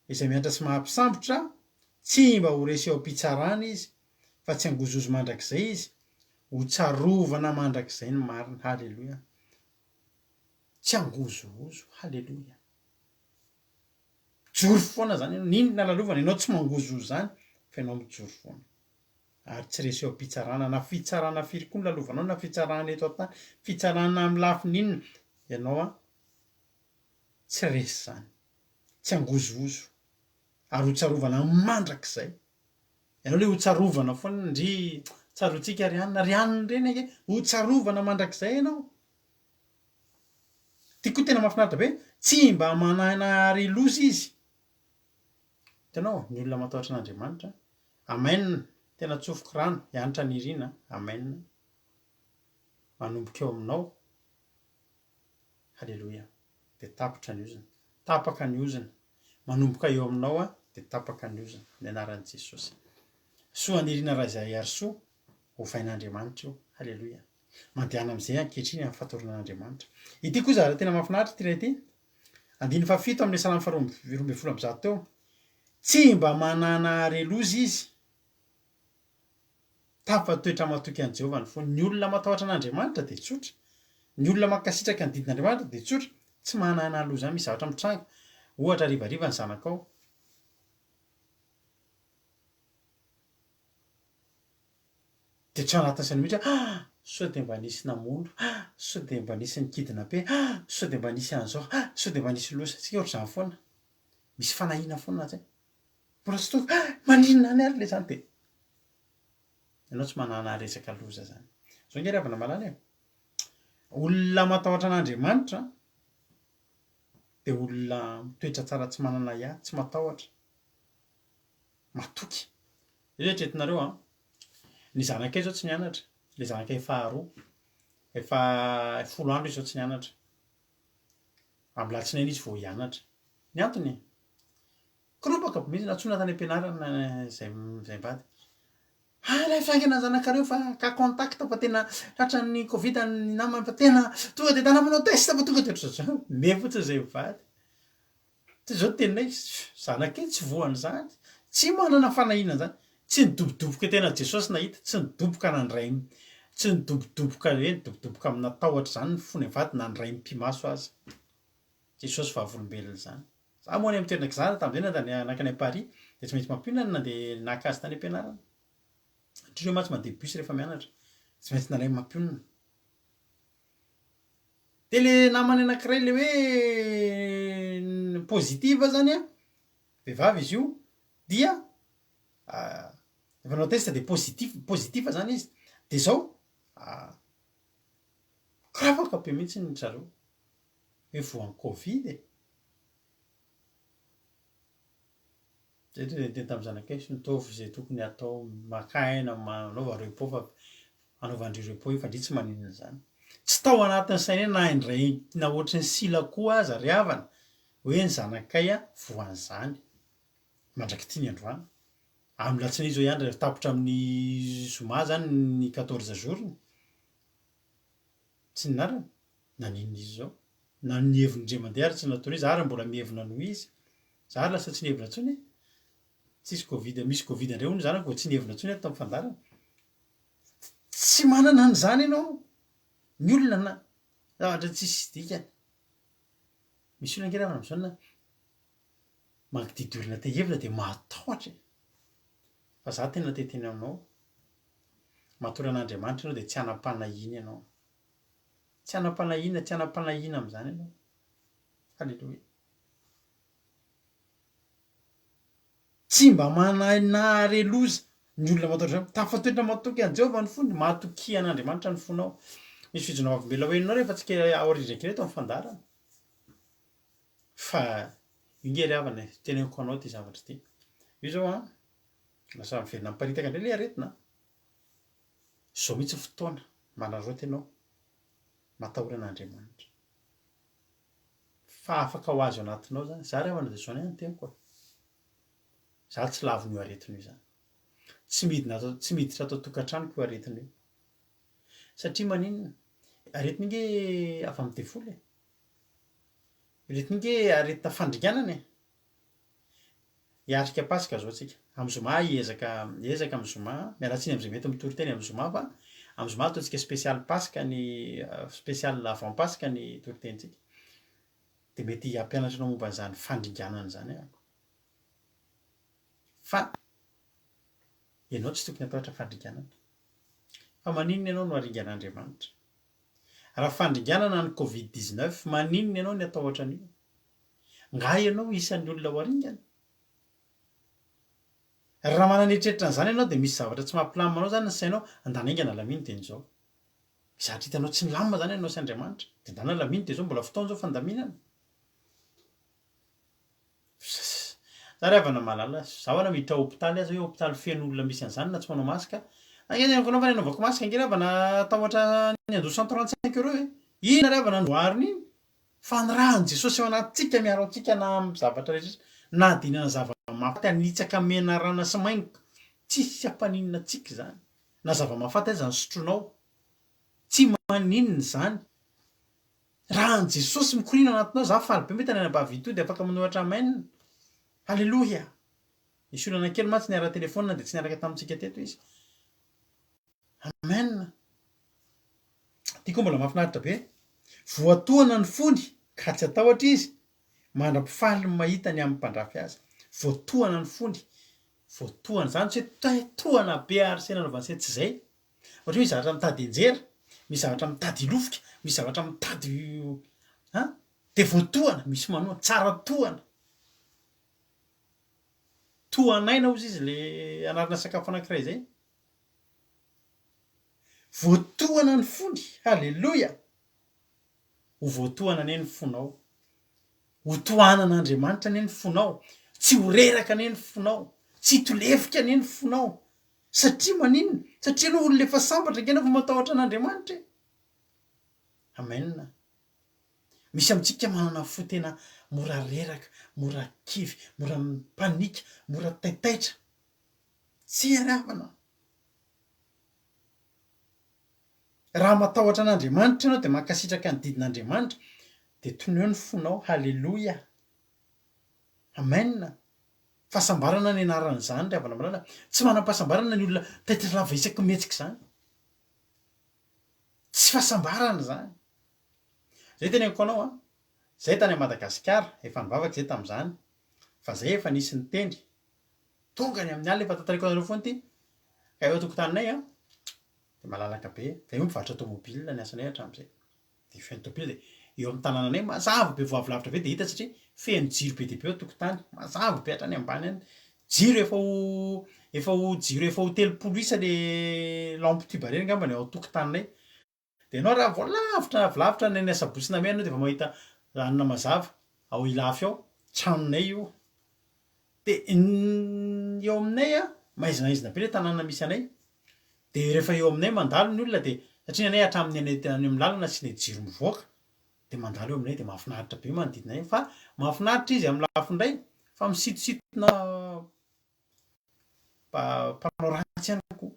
izay miantra sy mahampisambotra, tsy mba ho resy eo am-pitsarana izy, fa tsy hangozohozo mandrakizay izy, ho tsarovana mandrakizay ny marina. Haleloia! Tsy hangozohozo. Haleloia! Mijoro foana izany ianao, n'inona lalovana, ianao tsy mangozohozo izany, fa ianao mijoro foana. Ary tsy resy eo am-pitsarana, na fitsarana firy koa no lalovanao, na fitsarana eto an-tany, fitsarana amin'ny lafiny inona, ianao an, tsy resy izany, tsy hangozohozo, ary ho tsarovana mandrakizay. Ianao ilay ho tsarovana foana, ndry tsaroantsika ry anona, ry anona ireny ange, ho tsarovana mandrakizay ianao. Ity koa tena mahafinaritra be, tsy mba manana ary loza izy. Hitanao, ny olona matahotra an'Andriamanitra, Amen, tena tsofiko rano, hiantra Nirina, Amen, manomboka eo aminao, Haleloia, dia tapitra ny ozona, tapaka ny ozona, manomboka eo aminao aho, dia tapaka ny ozona, amin'ny anaran'i Jesosy. Soa Nirina Razaiarisoa, ovain'Andriamanitra io, Haleloia. Mandehana amin'izay ankehitriny amin'ny fatorana an'Andriamanitra. Ity koa zavatra tena mahafinaritra ity iray ity. Andininy fahafito amin'ny Salamo faharoa 112 teo. Tsy mba manana hareloza izy. Tafatoetra matoky an'i Jehovah ny fony. Ny olona matahotra an'Andriamanitra dia tsotra. Ny olona mankasitraka ny didin'Andriamanitra dia tsotra. Tsy manana loza misy zavatra mitranga. Ohatra harivariva ny zanakao. Dia tsy ao anatin'ny saina mihitsy hoe ah! sao dia mba nisy namono, ah! sao dia mba nisy ni-kidnapper, ah! sao dia mba nisy an'izao, ah! sao dia mba nisy loza. Tsika ohatr'izany foana. Misy fanahiana foana anaty saina. Mbola tsy tonga, ah! maninona any ary ilay izany dia ianao tsy manana resaka loza izany. Izao ange ry havana malala e, olona matahotra an'Andriamanitra dia olona mitoetra tsara tsy manana ahiahy, tsy matahotra. Matoky. Eritreretinareo an, ny zanakay izao tsy nianatra, ilay zanakay faharoa, efa folo andro izy izao tsy nianatra. Amin'ny alatsinainy izy vao hianatra. Ny antony? Koropaka be mihitsy, nantsoina tany am-pianarana izay izay mivady. Alaivo haingana ny zanakareo fa cas contact fa tena tratran'ny covid ny namany fa tena tonga de ndana manao test fa tonga de ohatr'izao. Me fotsiny zay mivady. Toy izao ny teninay, zanakay tsy voan'izany, tsy manana fanahiana an'izany, tsy nidobodoboka tena Jesosy nahita, tsy nidoboka nandray, tsy nidobodoboka hoe nidobodoboka amina tahotra izany ny fony mivady na ny rainy mpimaso aza. Jesosy vavolombelon'izany. Za moa any amin'ny toerana kizara tamin'izay nandeha nankany à Paris dia tsy maintsy mampionona ny nandeha naka azy tany am-pianarana. Satria ireo mantsy mandeha bus rehefa mianatra. Tsy maintsy nalainy mampionona. Dia le namany anankiray le hoe positive zany an, vehivavy izy io, dia rehefa nanao test dia positif, positif zany izy. Dia zao, mikorapaka be mihitsy ry zareo. Hoe voan'ny covid e! Zay tonga dia niteny tamin'ny zanakay izy, mitovy izay tokony hatao, maka aina, manaova repos fa anaovan-dry repos io fa ndry tsy maninona izany. Tsy tao anatin'ny sainay na indray na ohatry ny sila koa aza ry havana hoe ny zanakay voan'izany mandrak'ity ny androany. Amin'ny latsinainy izao ihany rehefa tapitra amin'ny zoma izany ny quatorze jours-ny. Tsy ninarany? Naninona izy izao? Na ny heviny indray mandeha ary tsy nataony izy ary mbola mihevina noho izy. Za ary lasa tsy nihevina intsony e. Tsisy covid, misy covid indray hono zanako vao tsy nihevina intsony aho tamin'ny fandaharana. Tsy manana an'izany ianao. Ny olona na zavatra tsisy dikany. Misy olona ange ravana amin'izao na mangididy olona te hihevina dia mahatahotra e. Fa za tena te hiteny aminao, matory an'Andriamanitra ianao dia tsy hanam-panahiana ianao. Tsy hanam-panahiana, tsy hanam-panahiana amin'izany ianao. Haleloia. Tsy mba manahy nahare loza ny olona matahotra an'Andriamanitra. Tafatoetra matoky an'i Jehovah ny fony. Matokia an'Andriamanitra ny fonao. Misy fijoroana vavolombelona ho henonao rehefa tsy kely aoriana kely eto amin'ny fandaharana. Fa io nge ry havana e, teneniko anao ity zavatra ity. Io izao an, lasa miverina miparitaka indray ilay aretina an. Izao mihitsy ny fotoana manararaotra ianao matahora an'Andriamanitra. Fa afaka ho azy ao anatinao izany. Za ry havana dia izao ny ahy ny teniko e. Za tsy lavin'io aretina io izany. Tsy midina ato, tsy miditra ato an-tokantranoko io aretina io. Satria maninona? Aretina ange avy amin'ny devoly e. Aretina ange aretina fandringanana e. Hiatrika Paska zao tsika. Amin'ny zoma hiezaka hiezaka amin'ny zoma, miala tsiny amin'izay mety mitory teny amin'ny zoma fa amin'ny zoma ataontsika spécial Paska ny spécial avant Paska ny toritenintsika. Dia mety hampianatra anao momba an'izany fandringanana izany aho. Fa ianao tsy tokony hatahotra fandringanana. Fa maninona ianao no haringan'Andriamanitra? Raha fandringanana ny covid 19, maninona ianao ny hatahotra an'io? Nga ianao isan'ny olona ho aringana? Raha manana eritreritra an'izany ianao dia misy zavatra tsy mampilamina anao izany ny sainao, andana haingana lamino dia izao. Misy zavatra hitanao tsy milamina izany ianao sy Andriamanitra, dia andana lamino dia izao mbola fotoana izao fandaminana. Za ry havana mahalala, za ho'a na miditra hopitaly aza hoe hopitaly feno olona misy an'izany na tsy manao masque, ange ny anao fa ny anaovako masque ange ry havana tahotra ny handoa 135 euros e! Inona ry havana no voaarina iny? Fanirahan'i Jesosy ao anatintsika miaro antsika na amin'ny zavatra rehetra na adinana zava-mahafaty hanitsaka menarana sy maingoka tsisy hampaninona antsika izany na zava-mahafaty aza ny sotroinao tsy maninona izany raha an'i Jesosy mikoriana ao anatinao za faly be mahita ny anabavy Ito dia afaka manoratra amen Aleloia nisy olana kely mantsy niara-telephone dia tsy niaraka tamintsika teto izy Amen. Ity koa mbola mahafinaritra be. Voatohana ny fony ka tsy hatahotra izy, mandra-pifaly ny mahita ny amin'ny mpandrafy azy. Voatohana ny fony. Voatohana. Izany tsy hoe tohana be ary se nanaovany se, tsy izay. Ohatra hoe misy zavatra mitady hianjera, misy zavatra mitady hilofika, misy zavatra mitady an, dia voatohana, misy manohana, tsara tohana. Tohan'aina hozy izy le anarana sakafo anankiray izay. Voatohana ny fony, haleloia! Ho voatohana anie ny fonao. Ho tohanan'Andriamanitra anie ny fonao. Tsy ho reraka anie ny fonao. Tsy hitolefika anie ny fonao. Satria maninona? Satria ianao olona efa sambatra ange ianao vao matahotra an'Andriamanitra e! Amen. Misy amintsika manana fo tena mora reraka, mora kivy, mora mipanika, mora taitaitra. Tsia ry havana. Raha matahotra an'Andriamanitra ianao dia mankasitraka ny didin'Andriamanitra dia toneo ny fonao, haleloia! Amen! Fahasambarana ny anaran'izany ry havana malala. Tsy manam-pahasambarana ny olona taitra lava isaky ny mihetsika izany. Tsy fahasambarana izany. Zay teneniko anao an, zay tany Madagasikara, efa nivavaka zay tamin'izany, fa zay efa nisy niteny, tonga any amin'ny alina, efa tantaraiko anareo foana ity, ka eo an-tokotaninay an, dia malalaka be, zay moa mpivarotra tomobile ny asanay hatramin'izay, dia feno tomobile dia eo amin'ny tanànanay mazava be vao avy lavitra be dia hita satria feno jiro be dia be eo an-tokotany, mazava be hatrany ambany any, jiro efa ho efa ho jiro efa ho 30 isa le lampe tube ireny angambany ao an-tokotaninay. Dia ianao raha vao lavitra avy lavitra any Asabotsy Namehana ianao dia efa mahita lanona mazava ao Ilafy ao, tranonay io. Dia ny eo aminay an, maizinaizina be ilay tanàna misy anay. Dia rehefa eo aminay mandalo ny olona dia, satria ny anay hatramin'ny any any amin'ny lalana asiana jiro mivoaka, dia mandalo eo aminay dia mahafinaritra be manodidina eo. Fa mahafinaritra izy amin'ny lafiny iray fa misintosintona mpanao ratsy ihany koa.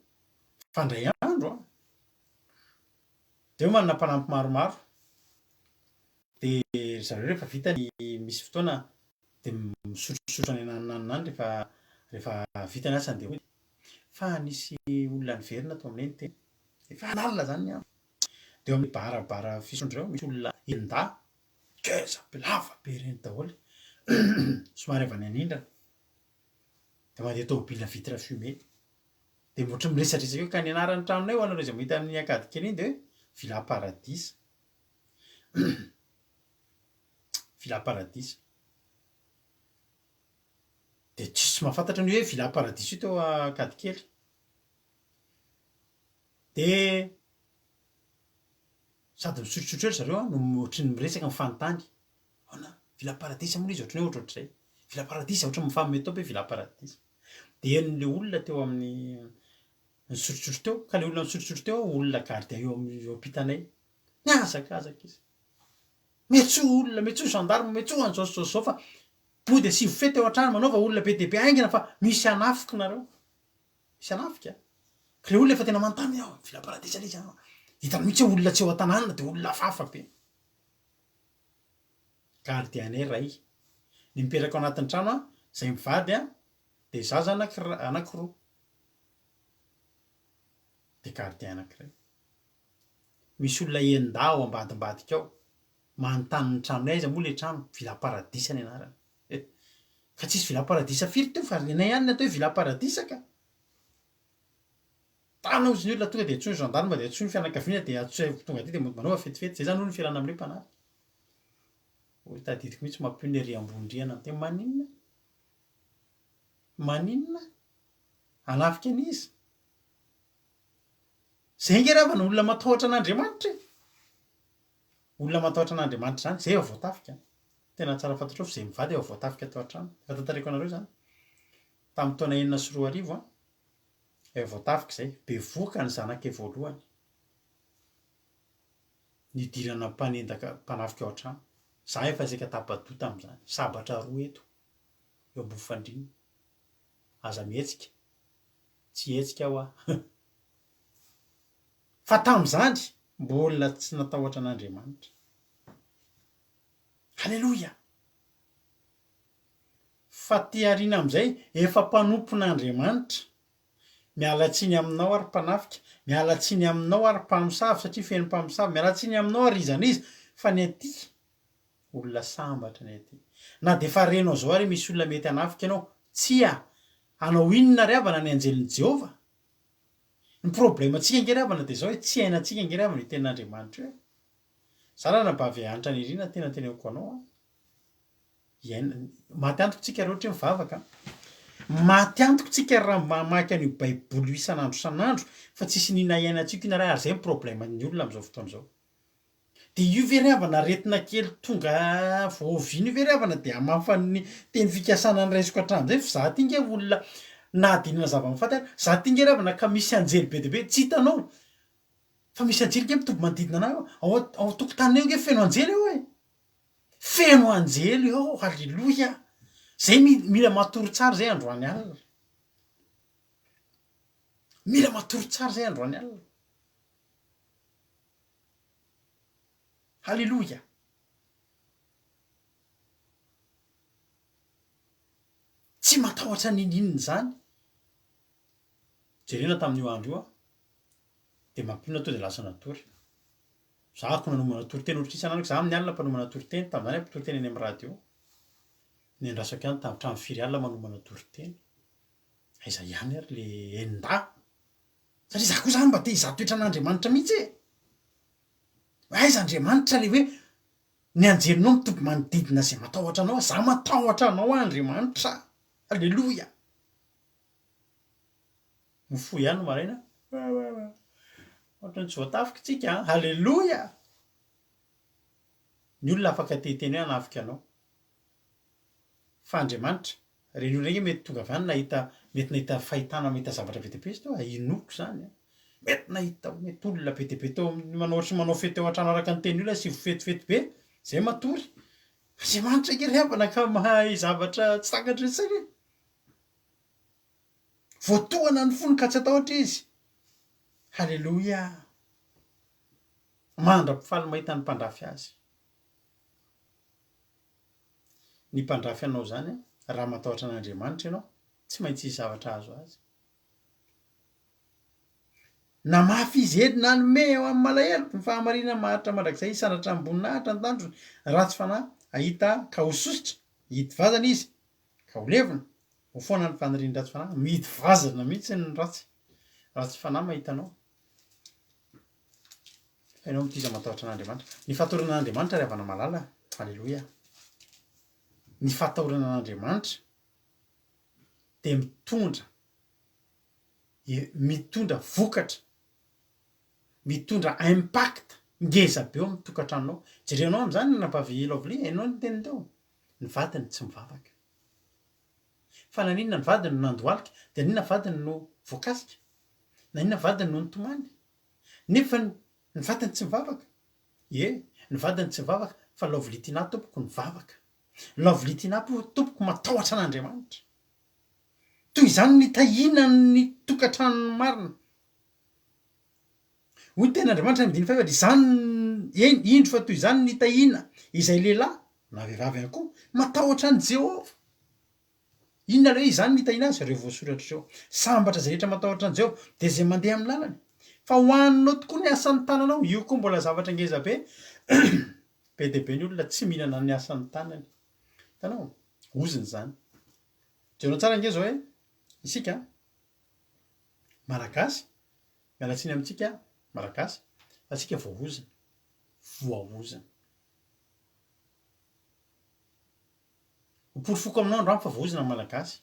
Fa indray andro an, dia eo manana mpanampy maromaro, dia ry zareo rehefa vita ny misy fotoana dia misotrosotro any ananonanona any rehefa rehefa vita ny asany dia mody. Fa nisy olona niverina tao aminay niteny, efa alina izany ny andro, dia eo amin'ny bar bar fisotro eo misy olona enin-dahy, ngeza be, lava be ireny daholo, somary avy any anindrana. Dia mandeha tômôbila vitre fumée. Dia ohatran'ny miresadresaka eo ka ny anaran'ny tranonay ho anareo izay mahita an'iny Ankadikely iny dia hoe Villa Paradisa. Villa Paradisa. Dia tsisy mahafantatra ny hoe Villa Paradisa io teo Ankadikely. Dia sady misotrosotro eo ry zareo no ohatran'ny miresaka mifanontany. Ahoana? Villa Paradisa moa ilay izy ohatran'ny hoe ohatrohatr'izay. Villa Paradisa, ohatran'ny mifanome top hoe Villa Paradisa. Dia henon'ilay olona teo amin'ny nisotrosotro teo, ka ilay olona nisotrosotro teo olona gardien eo amin'ny eo ampitanay. Nihazakazaka izy. Miantsoa olona, miantsoa gendarme, miantsoa an'izao sy izao sy izao fa body asivo fety ao an-trano, manaova olona be dia be haingana fa misy hanafika nareo. Misy hanafika. Ka ilay olona efa tena manontany hoe, Villa Paradisa ilay izy an. Hitany mihitsy hoe olona tsy eo an-tanàna dia olona hafahafa be. Gardien-nay ray. Ny mipetraka ao anatin'ny trano an, izay mivady an, dia zaza anakiroa. Dia gardien anakiray. Misy olona enin-dahy ao ambadimbadika ao, manontany ny tranonay, aiza moa ilay trano? Villa Paradisa ny anarany. Eh! Ka tsisy Villa Paradisa firy teo fa renay ihany ny atao hoe Villa Paradisa ka! Tana ozy ny olona tonga dia antsoy ny gendarme dia antsoy ny fianakaviana dia antsoy tonga aty dia mody manaova fetifety zay zany hono ny fiarahana amin'ilay mpanafika. Hoy tadidiko mihitsy mampionona ery ambony rihana teo maninona? Maninona? Hanafika an'iza? Zay ange ry havana olona matahotra an'Andriamanitra e! Olona matahotra an'Andriamanitra izany, zay efa voatafika. Tena tsara fantatrao fa zay mivady efa voatafika tao an-trano. Efa tantaraiko anareo izany. Tamin'ny taona 2006 an, Efa voatafika izay. Bevohoka ny zanakay voalohany. Nidirana mpanendaka, mpanafika ao an-trano. Za efa saika tapa-doha tamin'izany. Sabatra roa eto, eo ambony fandriana. Aza mihetsika. Tsy hihetsika aho ah. Fa tamin'izany, mbola tsy natahotra an'Andriamanitra. Aleloia! Fa aty aoriana amin'izay, efa mpanompon'Andriamanitra. Miala tsiny aminao aho ry mpanafika, miala tsiny aminao aho ry mpamosavy satria feno mpamosavy, miala tsiny aminao aho ry iza n'iza, fa ny aty, olona sambatra ny aty. Na dia efa renao izao ary misy olona mety hanafika anao, tsia, hanao inona ry havana ny anjelin'i Jehovah? Ny problème-ntsika ange ry havana dia izao hoe tsy hainantsika ange ry havana io tenin'Andriamanitra io e. Za ranabavy Hanitra Nirina tena teneniko anao an. Iaina, maty antoka tsika raha ohatra hoe mivavaka an. Maty antoka tsika raha mamaky an'io baiboly io isan'andro isan'andro fa tsisy nina iainantsika io na ary zay ny problème ny olona amin'izao fotoana izao. Dia io ve ry havana aretina kely tonga vao oviana io ve ry havana dia hamafa ny teny fikasana noraisiko hatramin'izay fa za ty nge olona nahadinina zava-mahafaty ary za ty nge ry havana ka misy anjely be dia be tsy hitanao fa misy anjely nge mitoby manodidina anah eo ao ao an-tokotaninay eo nge feno anjely eo e. Feno anjely ao, haleloia! Zay mila matory tsara zay androany alina. Mila matory tsara zay androany alina. Haleloia! Tsy matahotra n'inon'inona izany. Jerena tamin'io andro io aho, dia mampionona tonga dia lasa natory. Za ko nanomana toriteny ohatry ny isan'andro, za amin'ny alina mpanomana toriteny, tamin'izany aho mpitoriteny eny amin'ny radio. Niandrasako ihany tamin'ny hatramin'ny firy alina manomana toriteny. Aiza ihany ary le enin-dahy? Satria za koa zany mba te hizaha toetra an'Andriamanitra mihitsy e! Hoe aiza Andriamanitra le hoe ny anjelinao mitoby manodidina izay matahotra anao, za matahotra anao aho Andriamanitra a! Aleloia! Mifoha ihany ny maraina, ohatran'ny tsy voatafika tsika an! Aleloia! Ny olona afaka te hiteny hoe hanafika anao. Fa Andriamanitra, ireny olona ireny mety tonga avy any nahita, mety nahita fahitana, mahita zavatra be dia be izy teo, inoako izany an! Mety nahita, mety olona be dia be teo amin'ny, manao ohatry ny manao fety ao an-trano araka ny tenin'ny olona, asivo fetifety be, izay matory. Andriamanitra ange ry havana ka mahay zavatra tsy takatry ny saina e! Voatohana ny fony ka tsy hatahotra izy. Haleloia! Mandra-pifaly mahita ny mpandrafy azy. Ny mpandrafy anao izany, raha matahotra an'Andriamanitra ianao, tsy maintsy hisy zavatra hahazo azy. Namafy izy eny nanome eo amin'ny malahelo ny fahamarinana maharitra mandrakizay hisandratra amim-boninahitra ny tandrony. Ratsy fanahy hahita ka ho sosotra, hihidy vazana izy ka ho levona, ho foana ny fanirian'ny ratsy fanahy. Mihidy vazana mihitsy ny ratsy, ratsy fanahy mahita anao. Fa ianao mitaiza matahotra an'Andriamanitra. Ny fahatahorana an'Andriamanitra ry havana malala, aleloia. Ny fahatahorana an'Andriamanitra dia mitondra mitondra vokatra, mitondra impact ngeza be eo amin'ny tokantranonao. Jerenao amin'izany anabavy Lovely, hainao ny teniny teo, ny vadiny tsy mivavaka. Fa naninona ny vadiny no nandohalika, dia naninona vadiny no voakasika, naninona vadiny no nitomany. Nefa ny vadiny tsy mivavaka. Ie, ny vadiny tsy mivavaka, fa Lovely Tina tompoko nivavaka. Lovely Tina tompoko matahotra an'Andriamanitra. Toy izany ny nitahiana ny tokantranony marina. Hoy ny tenin'Andriamanitra any amin'ny andininy fahefatra, izany, eny, indro fa toy izany ny nitahiana izay lehilahy, na vehivavy ihany koa, matahotra an'i Jehovah. Inona ilay hoe izany ny nitahiana azy? Ireo voasoratra ireo. Sambatra izay rehetra matahotra an'i Jehovah, dia izay mandeha amin'ny lalany. Fa ho haninao tokoa ny asan'ny tananao. Io koa mbola zavatra ngeza be. Be dia be ny olona tsy mihinana ny asan'ny tanany. Hitanao? Ozona izany. Jereo tsara ange izao hoe isika Malagasy, miala tsiny amintsika Malagasy, fa isika voaozona. Voaozona. Ho porofoko aminao androany fa voaozona ny Malagasy.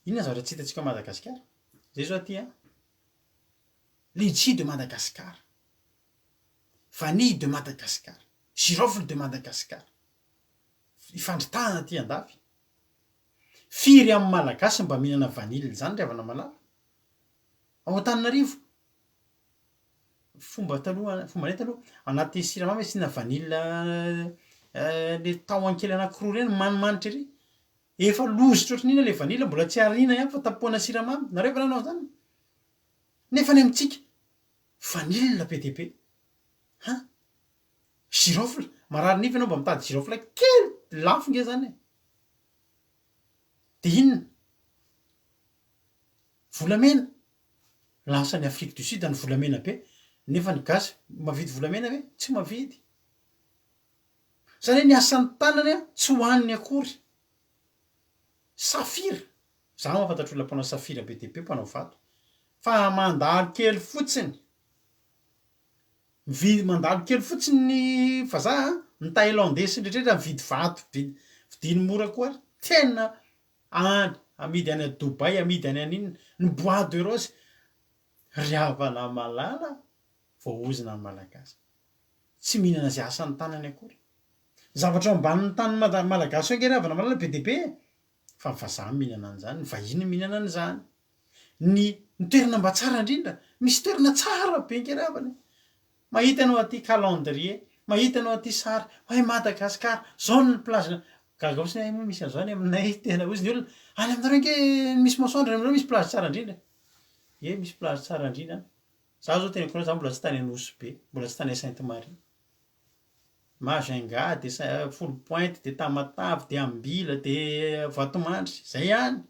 Inona ny zavatra tsy hitantsika ao Madagasikara? Zay zao aty an. Litchi de Madagascar. Vanille de Madagascar. Girofle de Madagascar. Ifandritahana aty andafy. Firy amin'ny Malagasy mba mihinana vanille izany ry havana malala? Ao Antananarivo, fomba taloha, fombanay taloha, anaty siramamy asiana vanille le tahony kely anakiroa ireny manimanitra ery. Efa lozitra ohatran'ny inona le vanille mbola tsy ariana ihany fa tapohana siramamy. Nareo ve nanao an'izany? Nefa any amintsika, vanille be dia be. Han? Girofle, marary nify ianao mba mitady girofle kely, lafo nge zany e. Dia inona? Volamena, lasa any Afrique du Sud ny volamena be, nefa ny gasy mavidy volamena ve? Tsy mavidy. Zany hoe ny asan'ny tanany tsy hohaniny akory. Safira, za mahafantatra olona mpanao safira be dia be mpanao vato, fa mandalo kely fotsiny. Mividy mandalo kely fotsiny ny vazaha a, ny Thaïlandais sy ny rehetra mividy vato vidy vidiany mora koa ary tena any amidy any Dubaï amidy any an'inona, ny bois de rose ry havana malala voaozona ny Malagasy tsy mihinana izay asan'ny tanany akory. Ny zavatra ao ambanin'ny tanin'ny Mada- Malagasy ao ange ry havana malala be dia be e, fa ny vazaha mihinana an'izany, ny vahiny mihinana an'izany. Ny ny toerana mba tsara indrindra, misy toerana tsara be ange ry havana e! Mahita ianao aty calendrier, mahita ianao aty sary, hay Madagascar, zao ny plage, gaga fotsiny aho moa misy an'izao any aminay, tena hozy ny olona, any aminareo ange misy masoandro, any aminareo misy plage tsara indrindra e! Ie misy plage tsara indrindra any, za zao teneniko anareo za mbola tsy tany Anosibe, mbola tsy tany Sainte Marie. Majunga, de Foulpointe, de Tamatave, de Ambila, de Vatomandry, zay ihany.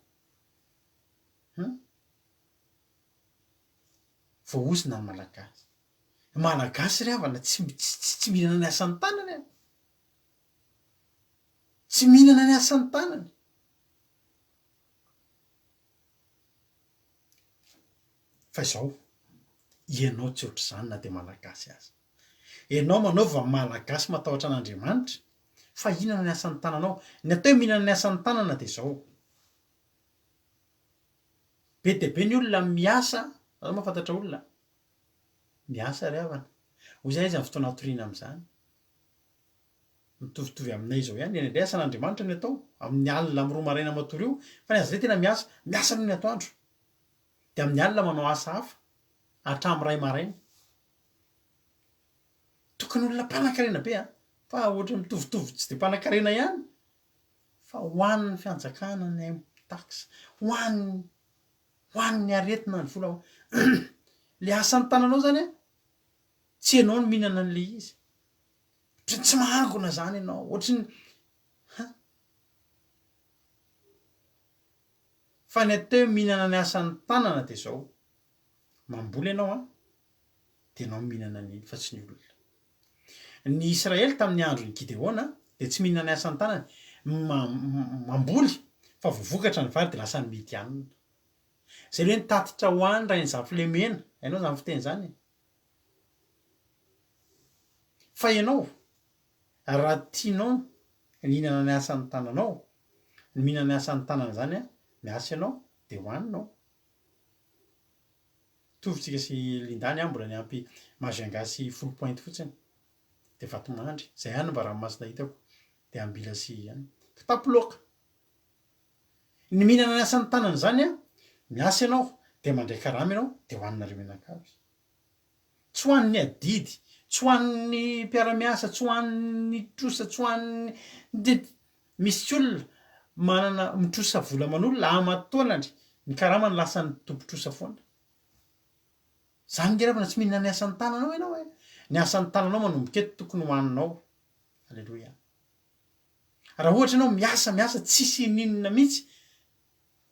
Hum. Voaozona ny Malagasy. Ny Malagasy ry havana tsy tsy mihinana ny asan'ny tanany e. Tsy mihinana ny asan'ny tanany. Fa izao, ianao tsy ohatr'izany na dia Malagasy aza. Ianao manaova Malagasy matahotra an'Andriamanitra fa hihinana ny asan'ny tananao. Ny atao hoe mihinana ny asan'ny tanana dia izao. Be dia be ny olona miasa, za mahafantatra olona miasa ry havana. Hoy za aiza ny fotoana hatoriana amin'izany? Mitovitovy aminay izao ihany, indraindray asan'Andriamanitra ny atao, amin'ny alina amin'ny roa maraina matory io, fa ny azy indray tena miasa, miasa aloha ny atoandro, dia amin'ny alina manao asa hafa, hatramin'ny iray maraina. Tokony olona mpanankarena be an, fa ohatran'ny mitovitovy tsy dia mpanankarena ihany, Fa ho an'ny fianjakana ny taxe, ho an'ny ho an'ny aretina ny vola, le asan'ny tananao zany an, tsy ianao no mihinana an'le izy, ohatran'ny tsy mahangona zany ianao, ohatran'ny han. Fa ny atao hoe mihinana ny asan'ny tanana de zao, mamboly ianao an, de ianao mihinana an'iny fa tsy ny olona. Ny Israely tamin'ny andron'i Gideona dia tsy mihinana ny asan'ny tanany, mamboly fa vao vokatra ny vary dia lasa ny Midianina. Izay ilay hoe nitatitra ho any Rainizafilemena, hainao izany fiteny izany e? Fa ianao, raha tianao ny hihinana ny asan'ny tananao, ny mihinana ny asan'ny tanana izany an, miasa ianao dia hohaninao. Mitovy tsika sy Linda ny ahy mbola niampy Majunga sy Foulpointe fotsiny de Vatomandry, zay ihany no mba ranomasina hitako de Ambila sy ihany. Kitapo loaka. Ny mihinana ny asan'ny tanana izany an, miasa ianao de mandray karama ianao de hohaninareo mianakavy. Tsy ho an'ny adidy, tsy ho an'ny mpiara-miasa, tsy ho an'ny trosa, tsy ho an'ny Misy olona manana mitrosa vola aman'olona aman-taonany, ny karamany lasan'ny tompon-trosa foana. Zany nge ravana tsy mihinana ny asan'ny tananao ianao e! Ny asan'ny tananao manomboka eto tokony hohaninao. Aleloia. Raha ohatra ianao miasa miasa tsisy ininona mihitsy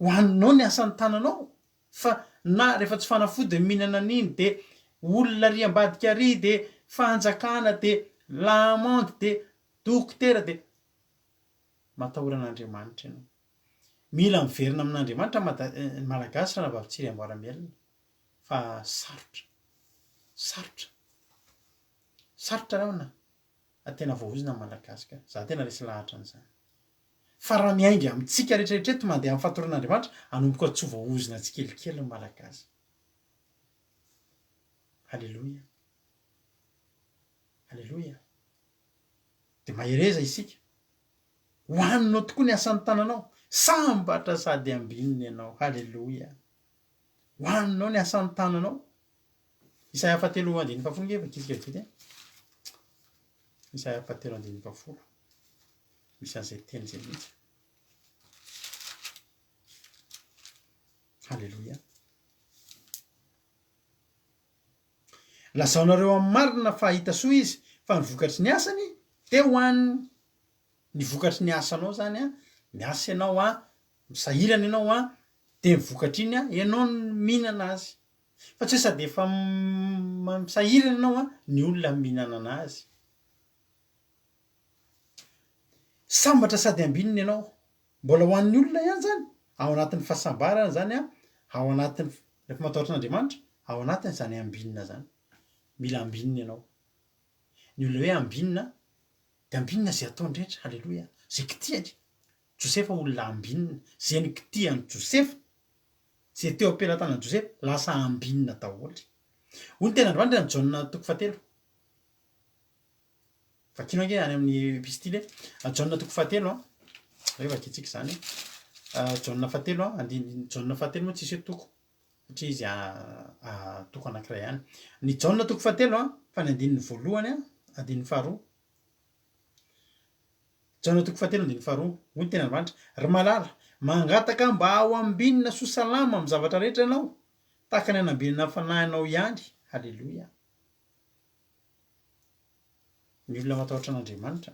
hohaninao ny asan'ny tananao fa na rehefa tsy fanafody ny mihinana an'iny de olona ary ambadika ary de fanjakana de l'amende de dokotera de Matahora an'Andriamanitra ianao. Mila miverina amin'Andriamanitra Mada ny Malagasy ranabavy Tsiry Amboaramielina fa sarotra. Sarotra. Sarotra rahona fa tena voaozona ny Malagasy ka. Za tena resy lahatra an'izany. Fa raha miainga amintsika rehetra rehetra eto mandeha amin'ny fatoran'Andriamanitra, hanomboka tsy ho voaozona tsikelikely ny Malagasy. Aleloia. Aleloia. Dia mahereza isika. Hohaninao tokoa ny asan'ny tananao. Sambatra sady ambinina ianao. Haleloia. Hohaninao ny asan'ny tananao. Isaia fahatelo andininy fahafolo nge vakitsika vetivety e. Isaia fahatelo andininy fahafolo. Misy an'izay teny izay mihitsy. Haleloia. Lazaonareo amin'ny marina fa hahita soa izy, fa ny vokatry ny asany dia ho an'ny. Ny vokatry ny asanao zany an, miasa ianao an, misahirana ianao an, dia ny vokatr'iny an, ianao no mihinana azy. Fa tsy hoe sady efa misahirana ianao an, ny olona mihinana anazy. Sambatra sady ambinina ianao. Mbola ho an'ny olona ihany izany, ao anatin'ny fahasambarana izany an, ao anatin'ny, rehefa matahotra an'Andriamanitra, ao anatiny izany ambinina izany. Mila ambinina ianao. Ny olona hoe ambinina dia ambinina izay ataony rehetra, haleloia, izay kitihany. Josefa olona ambinina, izay nikitihan'i Josefa, izay teo am-pelatanan'i Josefa, lasa ambinina daholo. Hoy ny tenin'Andriamanitra any Jaona toko fahatelo. Vakino ange any amin'ny epistily e. Jaona toko fahatelo an. Hoe vakintsika izany. Jaona fahatelo an, andininy Jaona fahatelo moa tsisy hoe toko satria izy toko anankiray ihany. Ny Jaona toko fahatelo an, fa ny andininy voalohany an, andininy faharoa. Jaona toko fahatelo andininy faharoa. Hoy ny tenin'Andriamanitra, Ry malala, mangataka mba ho ambinina soa salama amin'ny zavatra rehetra ianao, tahaka ny anambinana ny fanahinao ihany. Haleloia. Ny olona matahotra an'Andriamanitra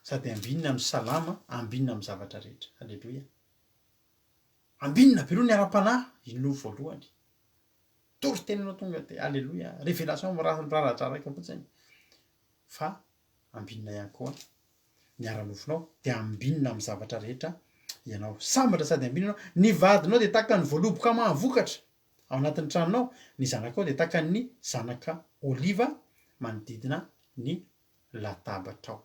sady ambinina no salama, ambinina amin'ny zavatra rehetra. Aleloia. Ambinina be aloha ny ara-panahy, iny aloha voalohany. Toriteny anao tonga dia aleloia, révélation miraradraraka fotsiny. Fa ambinina ihany koa ny ara-nofonao, dia ambinina amin'ny zavatra rehetra ianao. Sambatra sady ambinina ianao. Ny vadinao dia tahaka ny voaloboka mahavokatra ao anatin'ny tranonao, ny zanakao dia tahaka ny zanaka oliva manodidina ny latabatrao.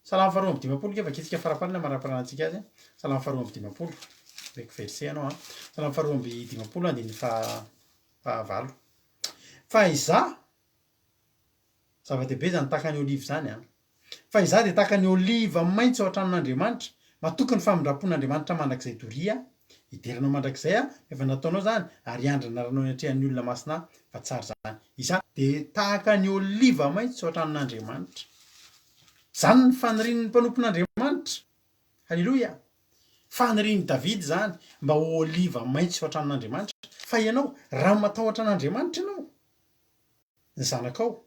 Salamo faharoa amby dimampolo nge vakitsika farafarany amaraparanantsika azy. Salamo faharoa amby dimampolo. Omeko verset ianao an. Salamo faharoa amby dimampolo andininy fahavalo. Fa izaho, zava-dehibe izany tahaka ny oliva izany an. Fa izaho dia tahaka ny oliva maitso ao an-tranon'Andriamanitra, matoky ny famindram-pon'Andriamanitra mandrakizay doria aho. Hidera anao mandrakizay aho, fa efa nataonao izany, ary hiandry ny anaranao eny anatrehan'ny olona masina aho, fa tsara izany. Izaho dia tahaka ny oliva maitso ao an-tranon'Andriamanitra. Izany ny fanirian'ny mpanompon'Andriamanitra. Haleloia! Fanirian'i Davida izany, mba ho oliva maitso ao an-tranon'Andriamanitra. Fa ianao, raha matahotra an'Andriamanitra ianao, ny zanakao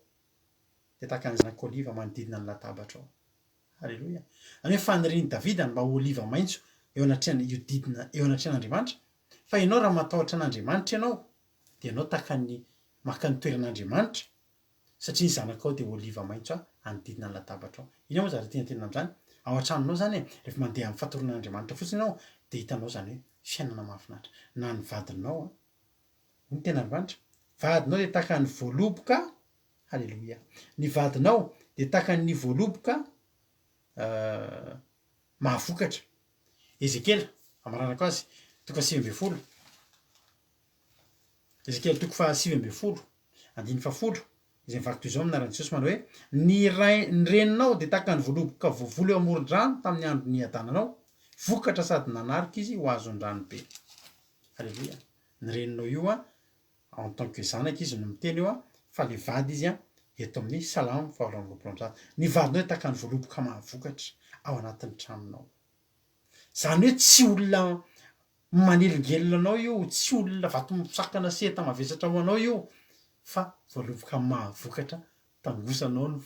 dia tahaka ny zanak'oliva manodidina ny latabatrao. Haleloia! Izany hoe fanirian'i Davida ny mba ho oliva maitso eo anatrehan' hiodidina eo anatrehan'Andriamanitra. Fa ianao raha matahotra an'Andriamanitra ianao, dia ianao tahaka ny maka ny toeran'Andriamanitra, satria ny zanakao dia oliva maitso hanodidina ny latabatrao. Inona moa zavatra tiana tenenina amin'izany? Ao an-tranonao izany e, rehefa mandeha amin'ny fatorian'Andriamanitra fotsiny ianao, dia hitanao izany hoe fiainana mahafinaritra. Na ny vadinao an, hoy ny tenin'Andriamanitra, vadinao dia tahaka ny voaloboka, haleloia, ny vadinao dia tahaka ny voaloboka mahavokatra. Ezekiela, amaranako azy, toko fahasivy ambin'ny folo. Ezekiela toko fahasivy ambin'ny folo, andininy fahafolo, izay mivaky toy izao amin'ny anaran'i Jesosy manao hoe, Ny ray, ny reninao dia tahaka ny voaloboka voavoly eo amoron-drano tamin'ny andro niadananao, vokatra sady nanarika izy ho azon-drano be. Aleloia. Ny reninao io an, en tant que zanaka izy no miteny eo an, fa le vady izy an, eto amin'ny Salamo faha 128. Ny vadinao dia tahaka ny voaloboka mahavokatra ao anatin'ny tranonao. Izany hoe tsy olona manelingelina anao io, tsy olona vato misakana sy enta-mavesatra ho anao io, fa voaloboka mahavokatra tangosanao ny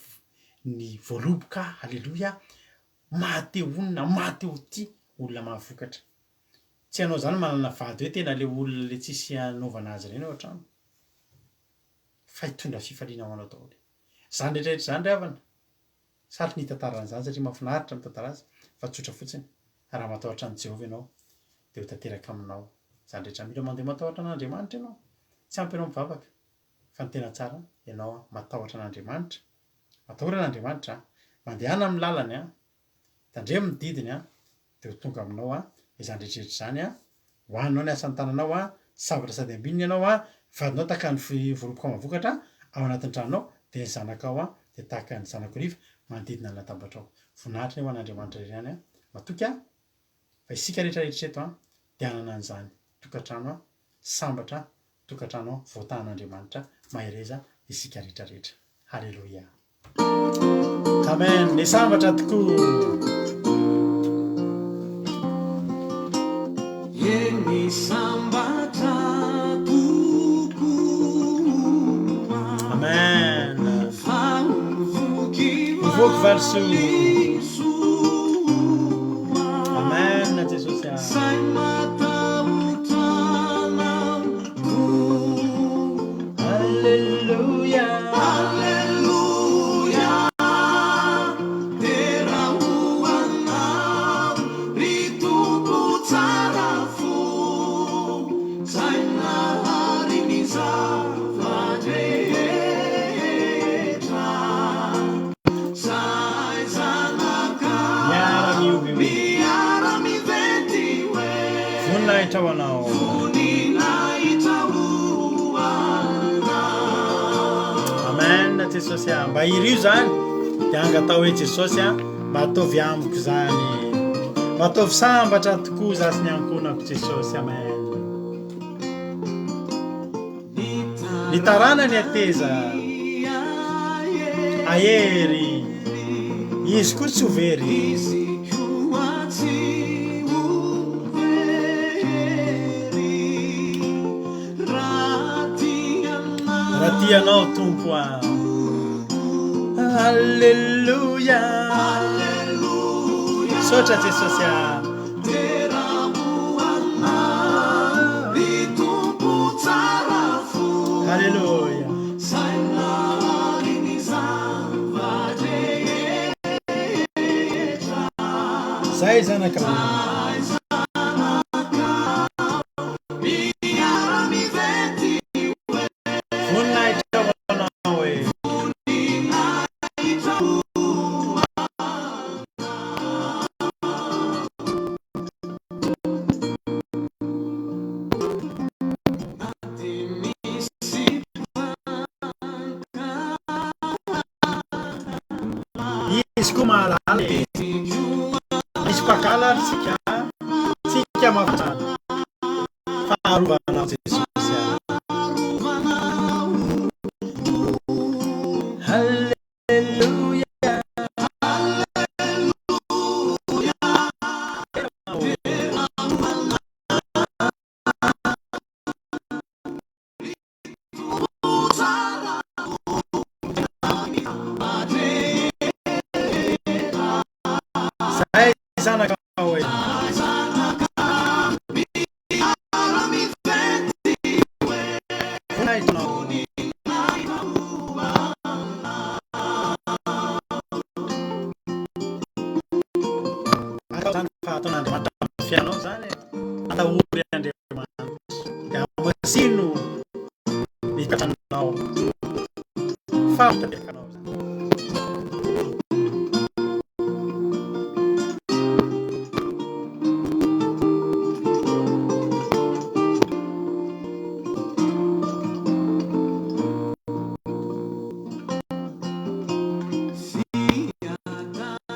ny voaloboka, aleloia, maha te honina, maha te ho tia olona mahavokatra. Tsy ianao izany manana vady hoe tena le olona le tsisy anaovana azy ireny ao an-trano, fa hitondra fifaliana ho anao daholo. Izany rehetra rehetra izany ry havana, Sarotra ny hitantara an'izany satria mahafinaritra ny mitantara azy fa tsotra fotsiny, raha matahotra an'i Jehovah ianao dia ho tanteraka aminao izany rehetra. Mila mandeha matahotra an'Andriamanitra ianao. Tsy ampy ianao mivavaka fa ny tena tsara ianao matahotra an'Andriamanitra. Matahora an'Andriamanitra, mandehana amin'ny lalany, tandremo ny didiny, dia ho tonga aminao an, izany rehetra rehetra izany an, ho anao ny asan'ny tananao an, sambatra sady ambinina ianao an, vadinao tahaka ny voaloboka mahavokatra ao anatin'ny tranonao, dia ny zanakao an, dia tahaka ny zanak'oliva manodidina ny latabatrao. Voninahitra anie ho an'Andriamanitra irery ihany an, matoky aho fa isika rehetra rehetra eto an, dia hanana an'izany tokantrano an, sambatra tokantrano voatahan'Andriamanitra, mahereza isika rehetra rehetra. Haleloia. Amen, ny sambatra tokoa. Eny sambatra tokoa. Amen. Fa ho voky Ho voky valisoa. valisoa. Amen Jesosy ah. Zay matahotra anao Tompo. Alléluia. Aleloia, dera ho Anao, ry Tompo tsara fo, Zay nahary ny zava-drehetra, Zay zanakao Miara-mihoby hoe. miara-miventy hoe. Voninahitra ho Anao. Voninahitra ho Anao. Amen Jesosy a. Mba irio zany de angatao hoe Jesosy a, mba ataovy amiko zany. Mba ataovy sambatra tokoa za sy ny ankohonako Jesosy. Amen. Ny taranany ateza ahery, izy koa tsy ho very. Izy koa tsy ho very raha tia Raha tia anao Tompo a. Tompo. Alléluia. Misaotra Jesosy a. Dera ho Anao, ry Tompo tsara fo. Alléluia. Zay nahary ny zava-drehetra. Zay zanaka. Zay zanakao, miara-miventy hoe. Voninahitra ho Anao e. Voninahitra ho Anao. Na dia misy mpankala. Izy koa mahalala e. Misy mpankala ary tsika. Tsika mahafantatra fa arovanao Jesosy a. Alléluia. Zay zanakao e. Voninahitra ho Anao. Atao zany fa ataon'Andriamanitra amin'ny fiainanao zany e. Atahory Andriamanitra. Dia hamasino ny tratranao. Fa ho tanteraka anao zany.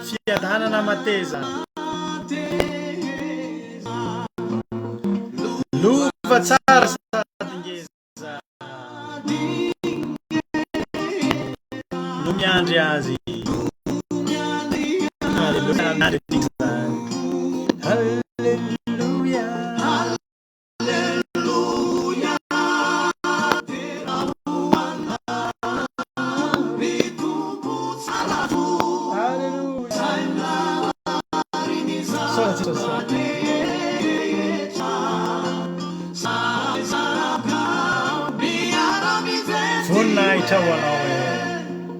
Fiadanana mateza. Lova tsara sady ngeza. No miandry azy. Alléluia, miandry izany. Alléluia. Aleloia, dera ho Anao, ry Tompo tsara fo. Alléluia. Zay nahary ny Misaotra Jesosy. zava-drehetra. Zay zanakao miara-miventy Voninahitra ho Anao e.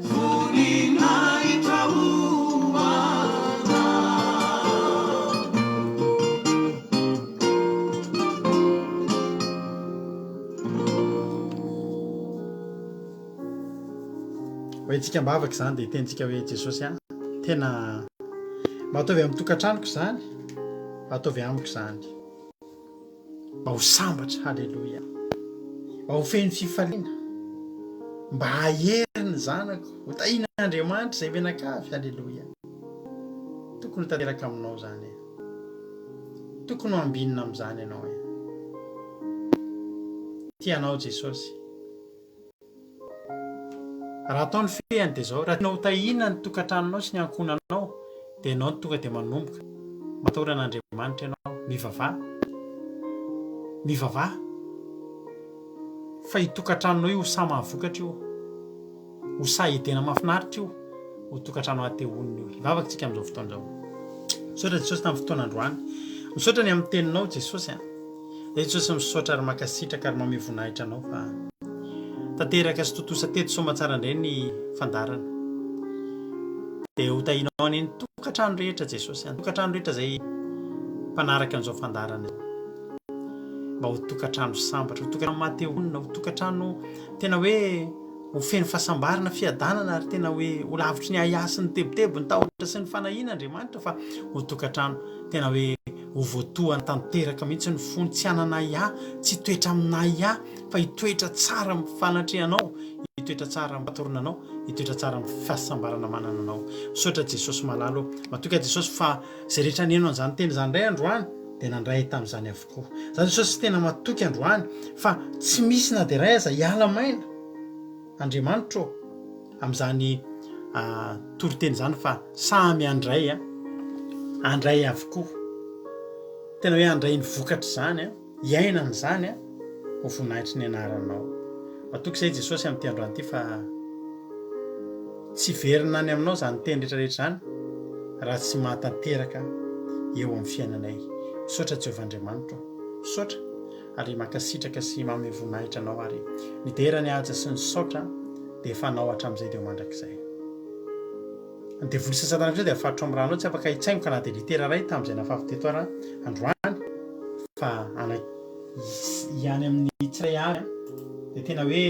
Voninahitra ho Anao. Ho entsika am-bavaka izany dia hitentsika hoe Jesosy a, tena mba ataovy amin'ny tokantranoko izany, mba ataovy amiko izany. Mba ho sambatra, haleloia. Mba ho feno fifaliana, mba hahery ny zanako, ho tahian'Andriamanitra izay mianakavy, haleloia. Tokony ho tanteraka aminao izany e. Tokony ho ambinina amin'izany ianao e. Tia anao Jesosy. Raha atao ny fehiny dia izao, raha tianao ho tahiana ny tokantranonao sy ny ankohonanao dia ianao no tonga dia manomboka. Matahotra an'Andriamanitra ianao, mivavaha. Mivavaha. Fa io tokantranonao io ho sahy mahavokatra io. Ho saha Edena mahafinaritra io, ho tokantrano aha te honina io. Hivavaka tsika amin'izao fotoana izao. Misaotra Jesosy tamin'ny fotoana androany. Misaotra ny amin'ny teninao Jesosy a. Dia Jesosy misaotra ary mankasitraka ary mamehy voninahitra anao fa tanteraka sy tontosa teto soamatsara indray ny fandaharana. Dia ho tahinao anie ny tokantrano rehetra Jesosy, ny tokantrano rehetra izay mpanaraka an'izao fandaharana izao. Mba ho tokantrano sambatra, ho tokantrano maha te honina, ho tokantrano tena hoe ho feno fahasambarana, fiadanana ary tena hoe ho lavitry ny ahiahy sy ny tebiteby, ny tahotra sy ny fanahiana Andriamanitra fa ho tokantrano tena hoe ho voatohana tanteraka mihitsy ny fony, tsy hanana ahiahy, tsy hitoetra amina ahiahy fa hitoetra tsara amin'ny fanatrehanao, hitoetra tsara amin'ny fatoronanao, hitoetra tsara amin'ny fahasambarana manana anao. Misaotra Jesosy malala ô. Matoky aho Jesosy fa izay rehetra niheno an'izany teny izany indray androany dia nandray tamin'izany avokoa. Za Jesosy tena matoky androany fa tsy misy na dia iray aza hiala maina Andriamanitra ô amin'izany toriteny izany fa samy handray a, handray avokoa. Tena hoe handray ny vokatr'izany a, hiaina an'izany a, ho voninahitry ny anaranao. Matoky izay Jesosy amin'ity androany ity fa. Tsy hiverina any aminao izany teny rehetra rehetra izany raha tsy mahatanteraka eo amin'ny fiainanay. Misaotra Jehovah Andriamanitra ô. Misaotra ary mankasitraka sy manome voninahitra anao ary ny dera ny haja sy ny saotra dia efa anao hatramin'izay dia ho mandrakizay. Ny devoly sy ny satana kosa dia afaritra ao amin'ny ranao tsy afaka hitsaingoka na dia litera iray tamin'izay nafafy teto ara androany fa ana ihany amin'ny tsiray avy dia tena hoe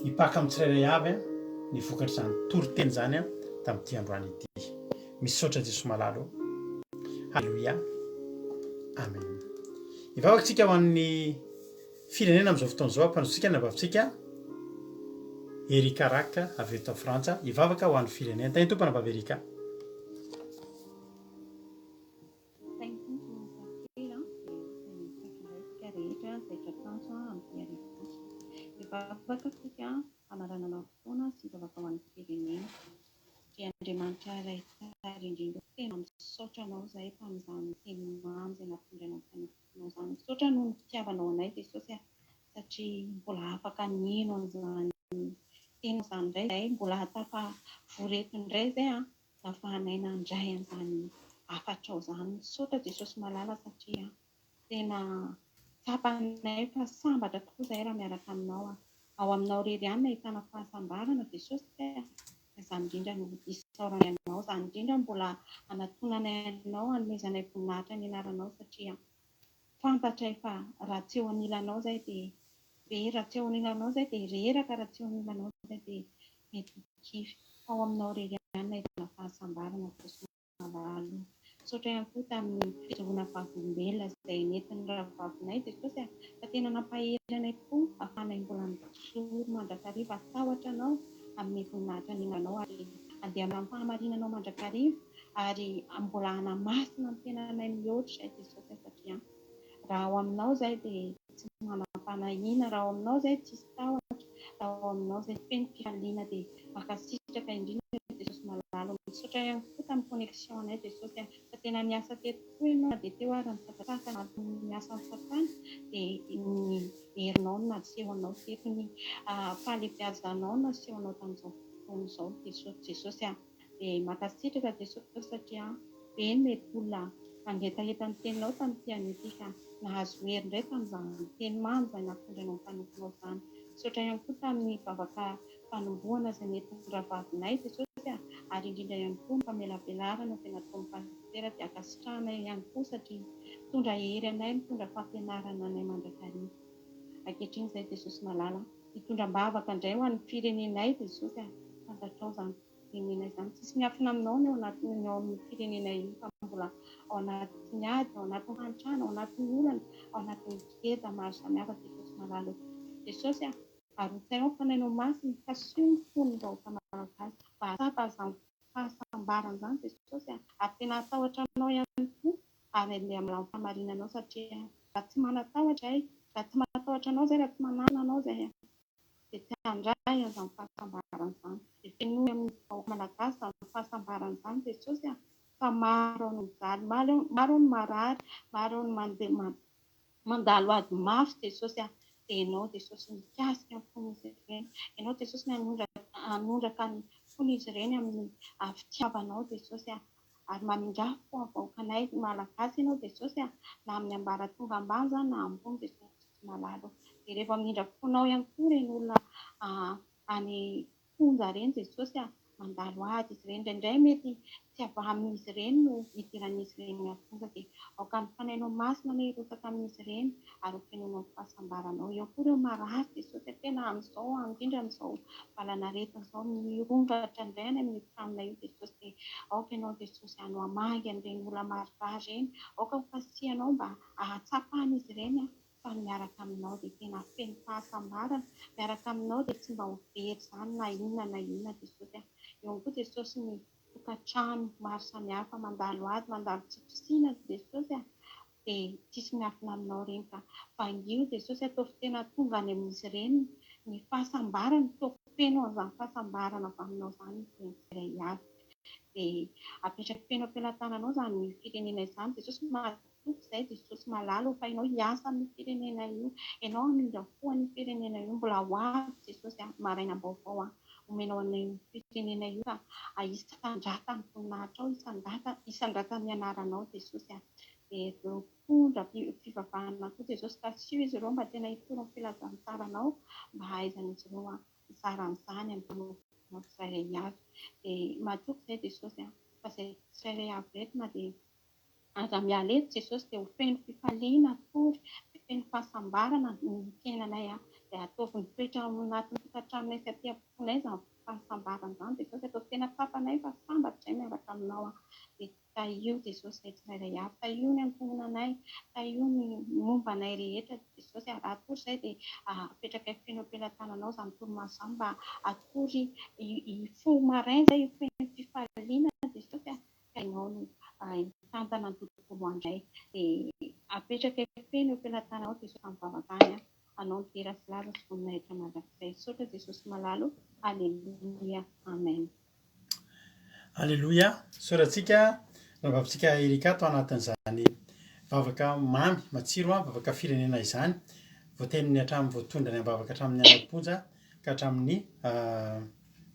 hipaka amin'ny tsirairay avy ny vokatr'izany toriteny izany tamin'ity androany ity. Misaotra Jesoa malala ô. Haleloia. Amen. Hivavaka tsika ho an'ny firenena amin'izao fotoana izao ampandrosotsika ny anabavintsika Erika Rack avy eto Frantsa hivavaka ho an'ny firenena. Tahin'ny Tompo anabavy Erika. Tahin'ny Tompo Pasitera dia tahin'ny Tompo indray isika rehetra izay tratranso amin'ity hariva ity. Hivavaka isika hamaranana fotoana sy hivavaka ho an'ny firenena. Ry Andriamanitra Ray tsara indrindra ô, tena misaotra Anao izahay tamin'izany teny mamy izay nampitondrainao ny mpanomponao izany. Misaotra noho ny fitiavanao anay Jesosy a, satria mbola afaka nino an'izany teninao izany indray izahay, mbola tafavory eto indray izahay an, nahafahanay nandray an'izany hafatrao izany. Misaotra Jesosy malala satria tena tsapanay fa sambatra tokoa izahay raha miaraka aminao. Ao aminao irery ihany no ahitana fahasambarana Jesosy a! Ka izany indrindra no isaoranay anao, izany indrindra no mbola anatonanay anao, anomezanay voninahitra ny anaranao satria fantatray fa raha tsy eo anilanao izahay dia very, raha tsy eo anilanao izahay dia reraka, raha tsy eo anilanao izahay dia mety ho kivy. Fa ao aminao irery ihany no ahitana fahasambarana Jesosy. Navalo. Misaotra ihany koa tamin'ny fijoroana vavolombelona izay nentin'ny rahavavinay Jesosy a! Fa tena nampahery anay tokoa ahafahanay mbola mijoro mandrakariva hatahotra Anao amin'ny voninahitra ny anaranao ary handeha amin'ny fahamarinanao mandrakariva ary mbola hanamasina ny tenanay mihoatra izay Jesosy a! Satria raha ao aminao izay dia tsy manam-panahiana, raha ao aminao izay tsisy tahotra, raha ao aminao izay feno fifaliana dia mankasitraka indrindra Jesosy malala o. Misaotra ihany koa tamin'ny connexion anay Jesosy a, fa tena niasa teto tokoa ianao na dia teo ary ny sakantsakana ny asan'i satana dia ny herinao no nasehonao teto, ny fahalebiazanao no nasehonao tamin'izao fotoana izao Jesosy Jesosy a. Dia mankasitraka Jesosy satria be ny mety olona nangetaheta ny teninao tamin'ity anio ity ka nahazo hery indray tamin'izany teny mamy izay nampitondrainao ny mpanomponao izany. Misaotra ihany koa tamin'ny vavaka fanombohana izay nentin'ny rahavavinay Jesosy a, ary indrindra ihany koa ny famelabelarana izay nataon'ny pasitera dia ankasitrahanay ihany koa satria mitondra hery anay, mitondra fampianarana anay mandrakariva. Ankehitriny izay Jesosy malala, hitondra am-bavaka indray ho an'ny firenenay Jesosy a, fantatrao izany. firenena izany. Tsisy miafina aminao ny ao anatin'ny ao amin'io firenena io fa mbola ao anatin'ny ady, ao anatin'ny fahantrana, ao anatin'ny olana, ao anatin'ny geja maro samihafa Jesosy malala ô. Jesosy a, arotsahy ao ny Fanahinao Masina, kasiho ny fon'ny vahoaka malagasy mba hahatsapa izany fahasambarana izany Jesosy a, ary tena hatahotra Anao ihany koa ary handeha amin'ny lalan'ny fahamarinanao satria raha tsy manan-tahotra izahay, raha tsy matahotra Anao izahay, raha tsy manana Anao izahay, dia tsy handray an'izany fahasambarana izany. Dia fenoy amin'ny vahoaka malagasy izany fahasambarana izany Jesosy a! Fa maro no mijaly, maro no marary, maro no mandeha mandalo ady mafy Jesosy a! Dia Ianao Jesosy mikasika ny fon'izy ireny, Ianao Jesosy hanondraka ny fon'izy ireny amin'ny fitiavanao Jesosy a! Ary mamindrà fo amin'ny vahoakanay malagasy Ianao Jesosy a! Na amin'ny ambaratonga ambany izany na ambony Jesosy malala o! Dia rehefa mamindra fonao ihany koa ireny olona any fonja ireny Jesosy a! Mandalo ady izy ireny, indraindray mety tsy avy amin'izy ireny no idiran'izy ireny am-ponja dia aoka ny Fanahinao Masina anie hirotsaka amin'izy ireny ary ho fenoinao ny fahasambaranao. Eo koa ireo marary Jesosy a! Tena amin'izao indrindra amin'izao valanaretina izao mirongatra indray any amin'io tranonay io Jesosy dia aoka Ianao Jesosy ano hamangy an'ireny olona marary ireny, aoka ho kasihanao mba ahatsapan'izy ireny fa ny miaraka aminao dia tena feno fahasambarana, miaraka aminao dia tsy mba ho very izany na inona na inona Jesosy a! Eo ihany koa Jesosy ny tokantrano maro samihafa mandalo ady, mandalo tsy fisiana Jesosy a! dia tsisy miafina aminao ireny ka vangio Jesosy ataovy tena tonga any amin'izy ireny ny fahasambarana, ataovy feno an'izany fahasambarana avy aminao izany izy ireny tsirairay avy dia apetrako feno am-pelatananao izany firenena izany Jesosy Tompo izay Jesosy malala o fa ianao hiasa amin'io firenena io ianao hamindra fo an'io firenena io mbola ho avy Jesosy a marainam-baovao a omenao an'io firenena io ka hisandratan'ny voninahitrao, hisandratan'ny anaranao Jesosy a. Dia ireo mpitondra fivavahana koa Jesosy tasio izy ireo mba tena hitory ny filazantsaranao mba hahaizan'izy ireo mizara an'izany amin'ny mpanomponao tsirairay avy. Dia matoky izay Jesosy a, fa izay tsirairay avy ireto na dia Aza miala eto Jesosy dia ho feno fifaliana tory, feno fahasambarana ny fiainanay dia ataovy mitoetra ao anatin'ny tokantranonay sy aty am-ponay izany fahasambarana izany Jesosy, ataovy tena tsapanay fa sambatra izay miaraka aminao dia tahio Jesosy izay tsirairay avy, tahio ny ankohonanay, tahio ny momba anay rehetra Jesosy raha atory izay dia apetrakay feno am-pelatananao izany torimaso izany mba hatory hifoha maraina izay feno fifaliana Jesosy ka ianao no hitantana ny tontolo andro indray dia apetraka feno eo am-pelatananao Jesosy amin'ny vavaka any anao ny dera sy laza sy voninahitra mandrakizay misaotra Jesosy malalo Aleloia Amen. Aleloia! Isaorantsika rahavavintsika Ericka tao anatin'izany vavaka mamy, matsiro, vavaka firenena izany. Voateniny hatramin'ny voatondrany am-bavaka hatramin'ny any am-ponja ka hatramin'ny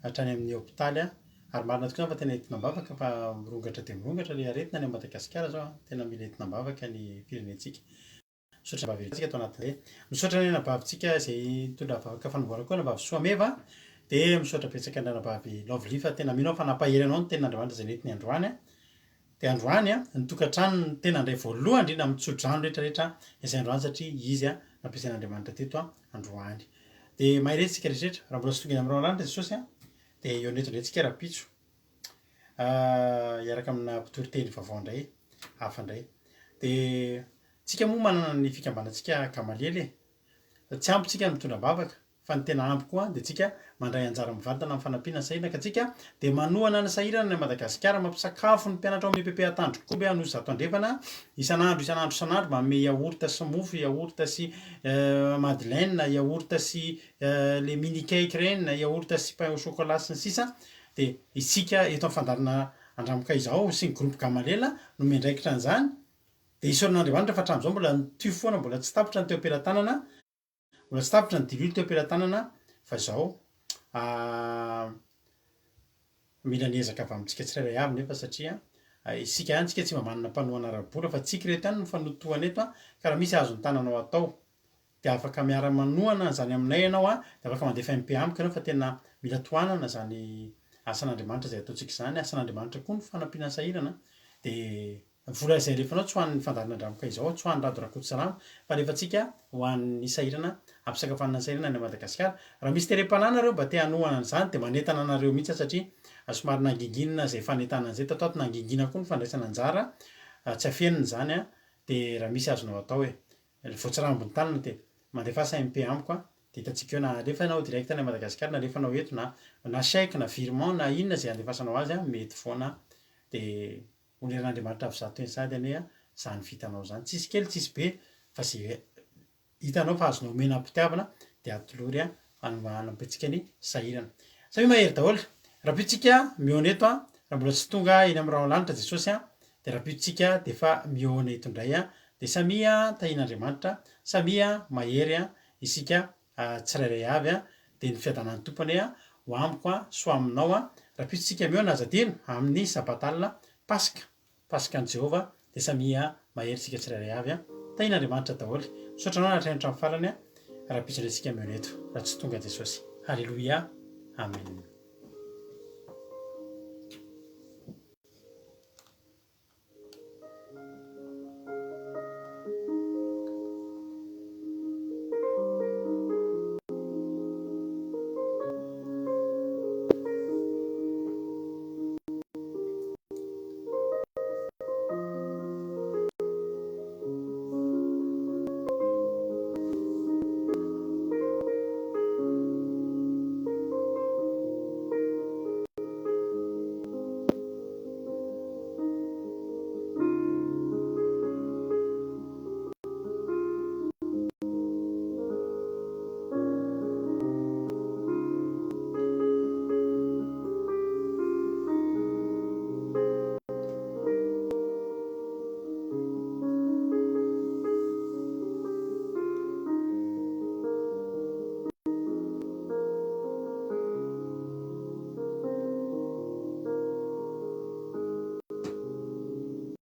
hatrany amin'ny hopitaly. Ary marina tokoa izany fa tena entina am-bavaka fa mirongatra dia mirongatra ilay aretina any Madagasikara izao an, tena mila entina am-bavaka ny firenentsika. Misaotra anabavy Erika tao anatin'ilay. Misaotra ny anabavintsika izay nitondra vavaka fanombohana koa anabavy Soameva dia misaotra betsaka ny anabavy Lovely fa tena mino aho fa nampahery anao ny tenin'Andriamanitra izay nentiny androany an. Dia androany an, ny tokantrano no tena handray voalohany indrindra amin'ny tsodrano rehetra rehetra izay androany satria izy an nampiasain'Andriamanitra teto an androany. Dia mahereza isika rehetra rehetra, raha mbola tsy tonga eny amin'ny rahona lanitra Jesosy an, Dia eo eto indray tsika rahampitso hiaraka amina mpitory teny vaovao indray, hafa indray. Dia tsika moa manana ny fikambanantsika Gamaliel e. Tsy ampy tsika ny mitondra am-bavaka, fa ny tena ampy koa dia tsika mandray anjara mivantana amin'ny fanampiana ny sahirana ka tsika dia manohana ny sahirana any Madagasikara, mampisakafo ny mpianatra ao amin'ny EPP Antandrokombe Anosizato Andrefana isan'andro isan'andro isan'andro, manome yaourt sy mofo, yaourt sy madeleine, yaourt sy le mini cake ireny na yaourt sy pain au chocolat sy ny sisa dia isika eto amin'ny fandaharana Andramoka izao sy ny groupe Gamalela no miandraikitra an'izany dia isaoran'Andriamanitra fa hatramin'izao mbola nitohy foana mbola tsy tapitra ny teo am-pelatanana mbola tsy tapitra ny diloilo teo am-pelatanana fa izao mila ny ezaka avy amintsika tsirairay avy nefa satria isika ihany tsika tsy mba manana mpanohana ara-bola fa tsika ireto ihany no mifanotohana eto ka raha misy azon'ny tananao atao dia afaka miara manohana an'izany aminay ianao an, dia afaka mandefa MP amiko ianao fa tena mila tohanana izany asan'Andriamanitra izay ataontsika izany, asan'Andriamanitra koa ny fanampiana ny sahirana, dia ny vola izay alefanao tsy ho an'ny fandaharana Andramoka izao, tsy ho an'i Rado Rakotosalama, fa alefantsika ho an'ny sahirana, hampisakafoanana ny sahirana any Madagasikara. Raha misy terem-panahy nareo mba te hanohana an'izany dia manentana anareo mihitsy aho satria somary nanginginina izay fanentanana izay tato ato, nangingina koa ny fandraisana anjara, tsy afenina izany an, dia raha misy azonao atao e. Vao tsy rambon'ny tanana dia mandefasa MP amiko an, dia hitantsika eo na alefa ianao direct any Madagascar na alefanao eto na na chèque na virement na inona izay andefasanao azy an, mety foana dia oneran'Andriamanitra avy zato heny sahady anie izany vitanao izany, tsisy kely tsisy be fa izay hitanao fa azonao omena am-pitiavana dia atolory an, hanampiantsika ny sahirana. Samia mahery daholo. Rahampitso tsika mihaona eto an, raha mbola tsy tonga eny amin'ny rahona lanitra Jesosy an, dia rahampitso tsika dia efa mihaona eto indray an, dia samia tahian'Andriamanitra, samia mahery an, isika tsirairay avy an, dia ny fiadanan'ny Tompo anie ho amiko an, sy ho aminao an, rahampitso tsika mihaona aza adino amin'ny sabata alina Paska. Paskan'i Jehovah dia samia mahery tsika tsirairay avy an! Tahin'Andriamanitra daholo! Misaotra anao nahatrany hatramin'ny farany an! Rahampitso indray tsika mihaona eto raha tsy tonga Jesosy. Haleloia! Amen.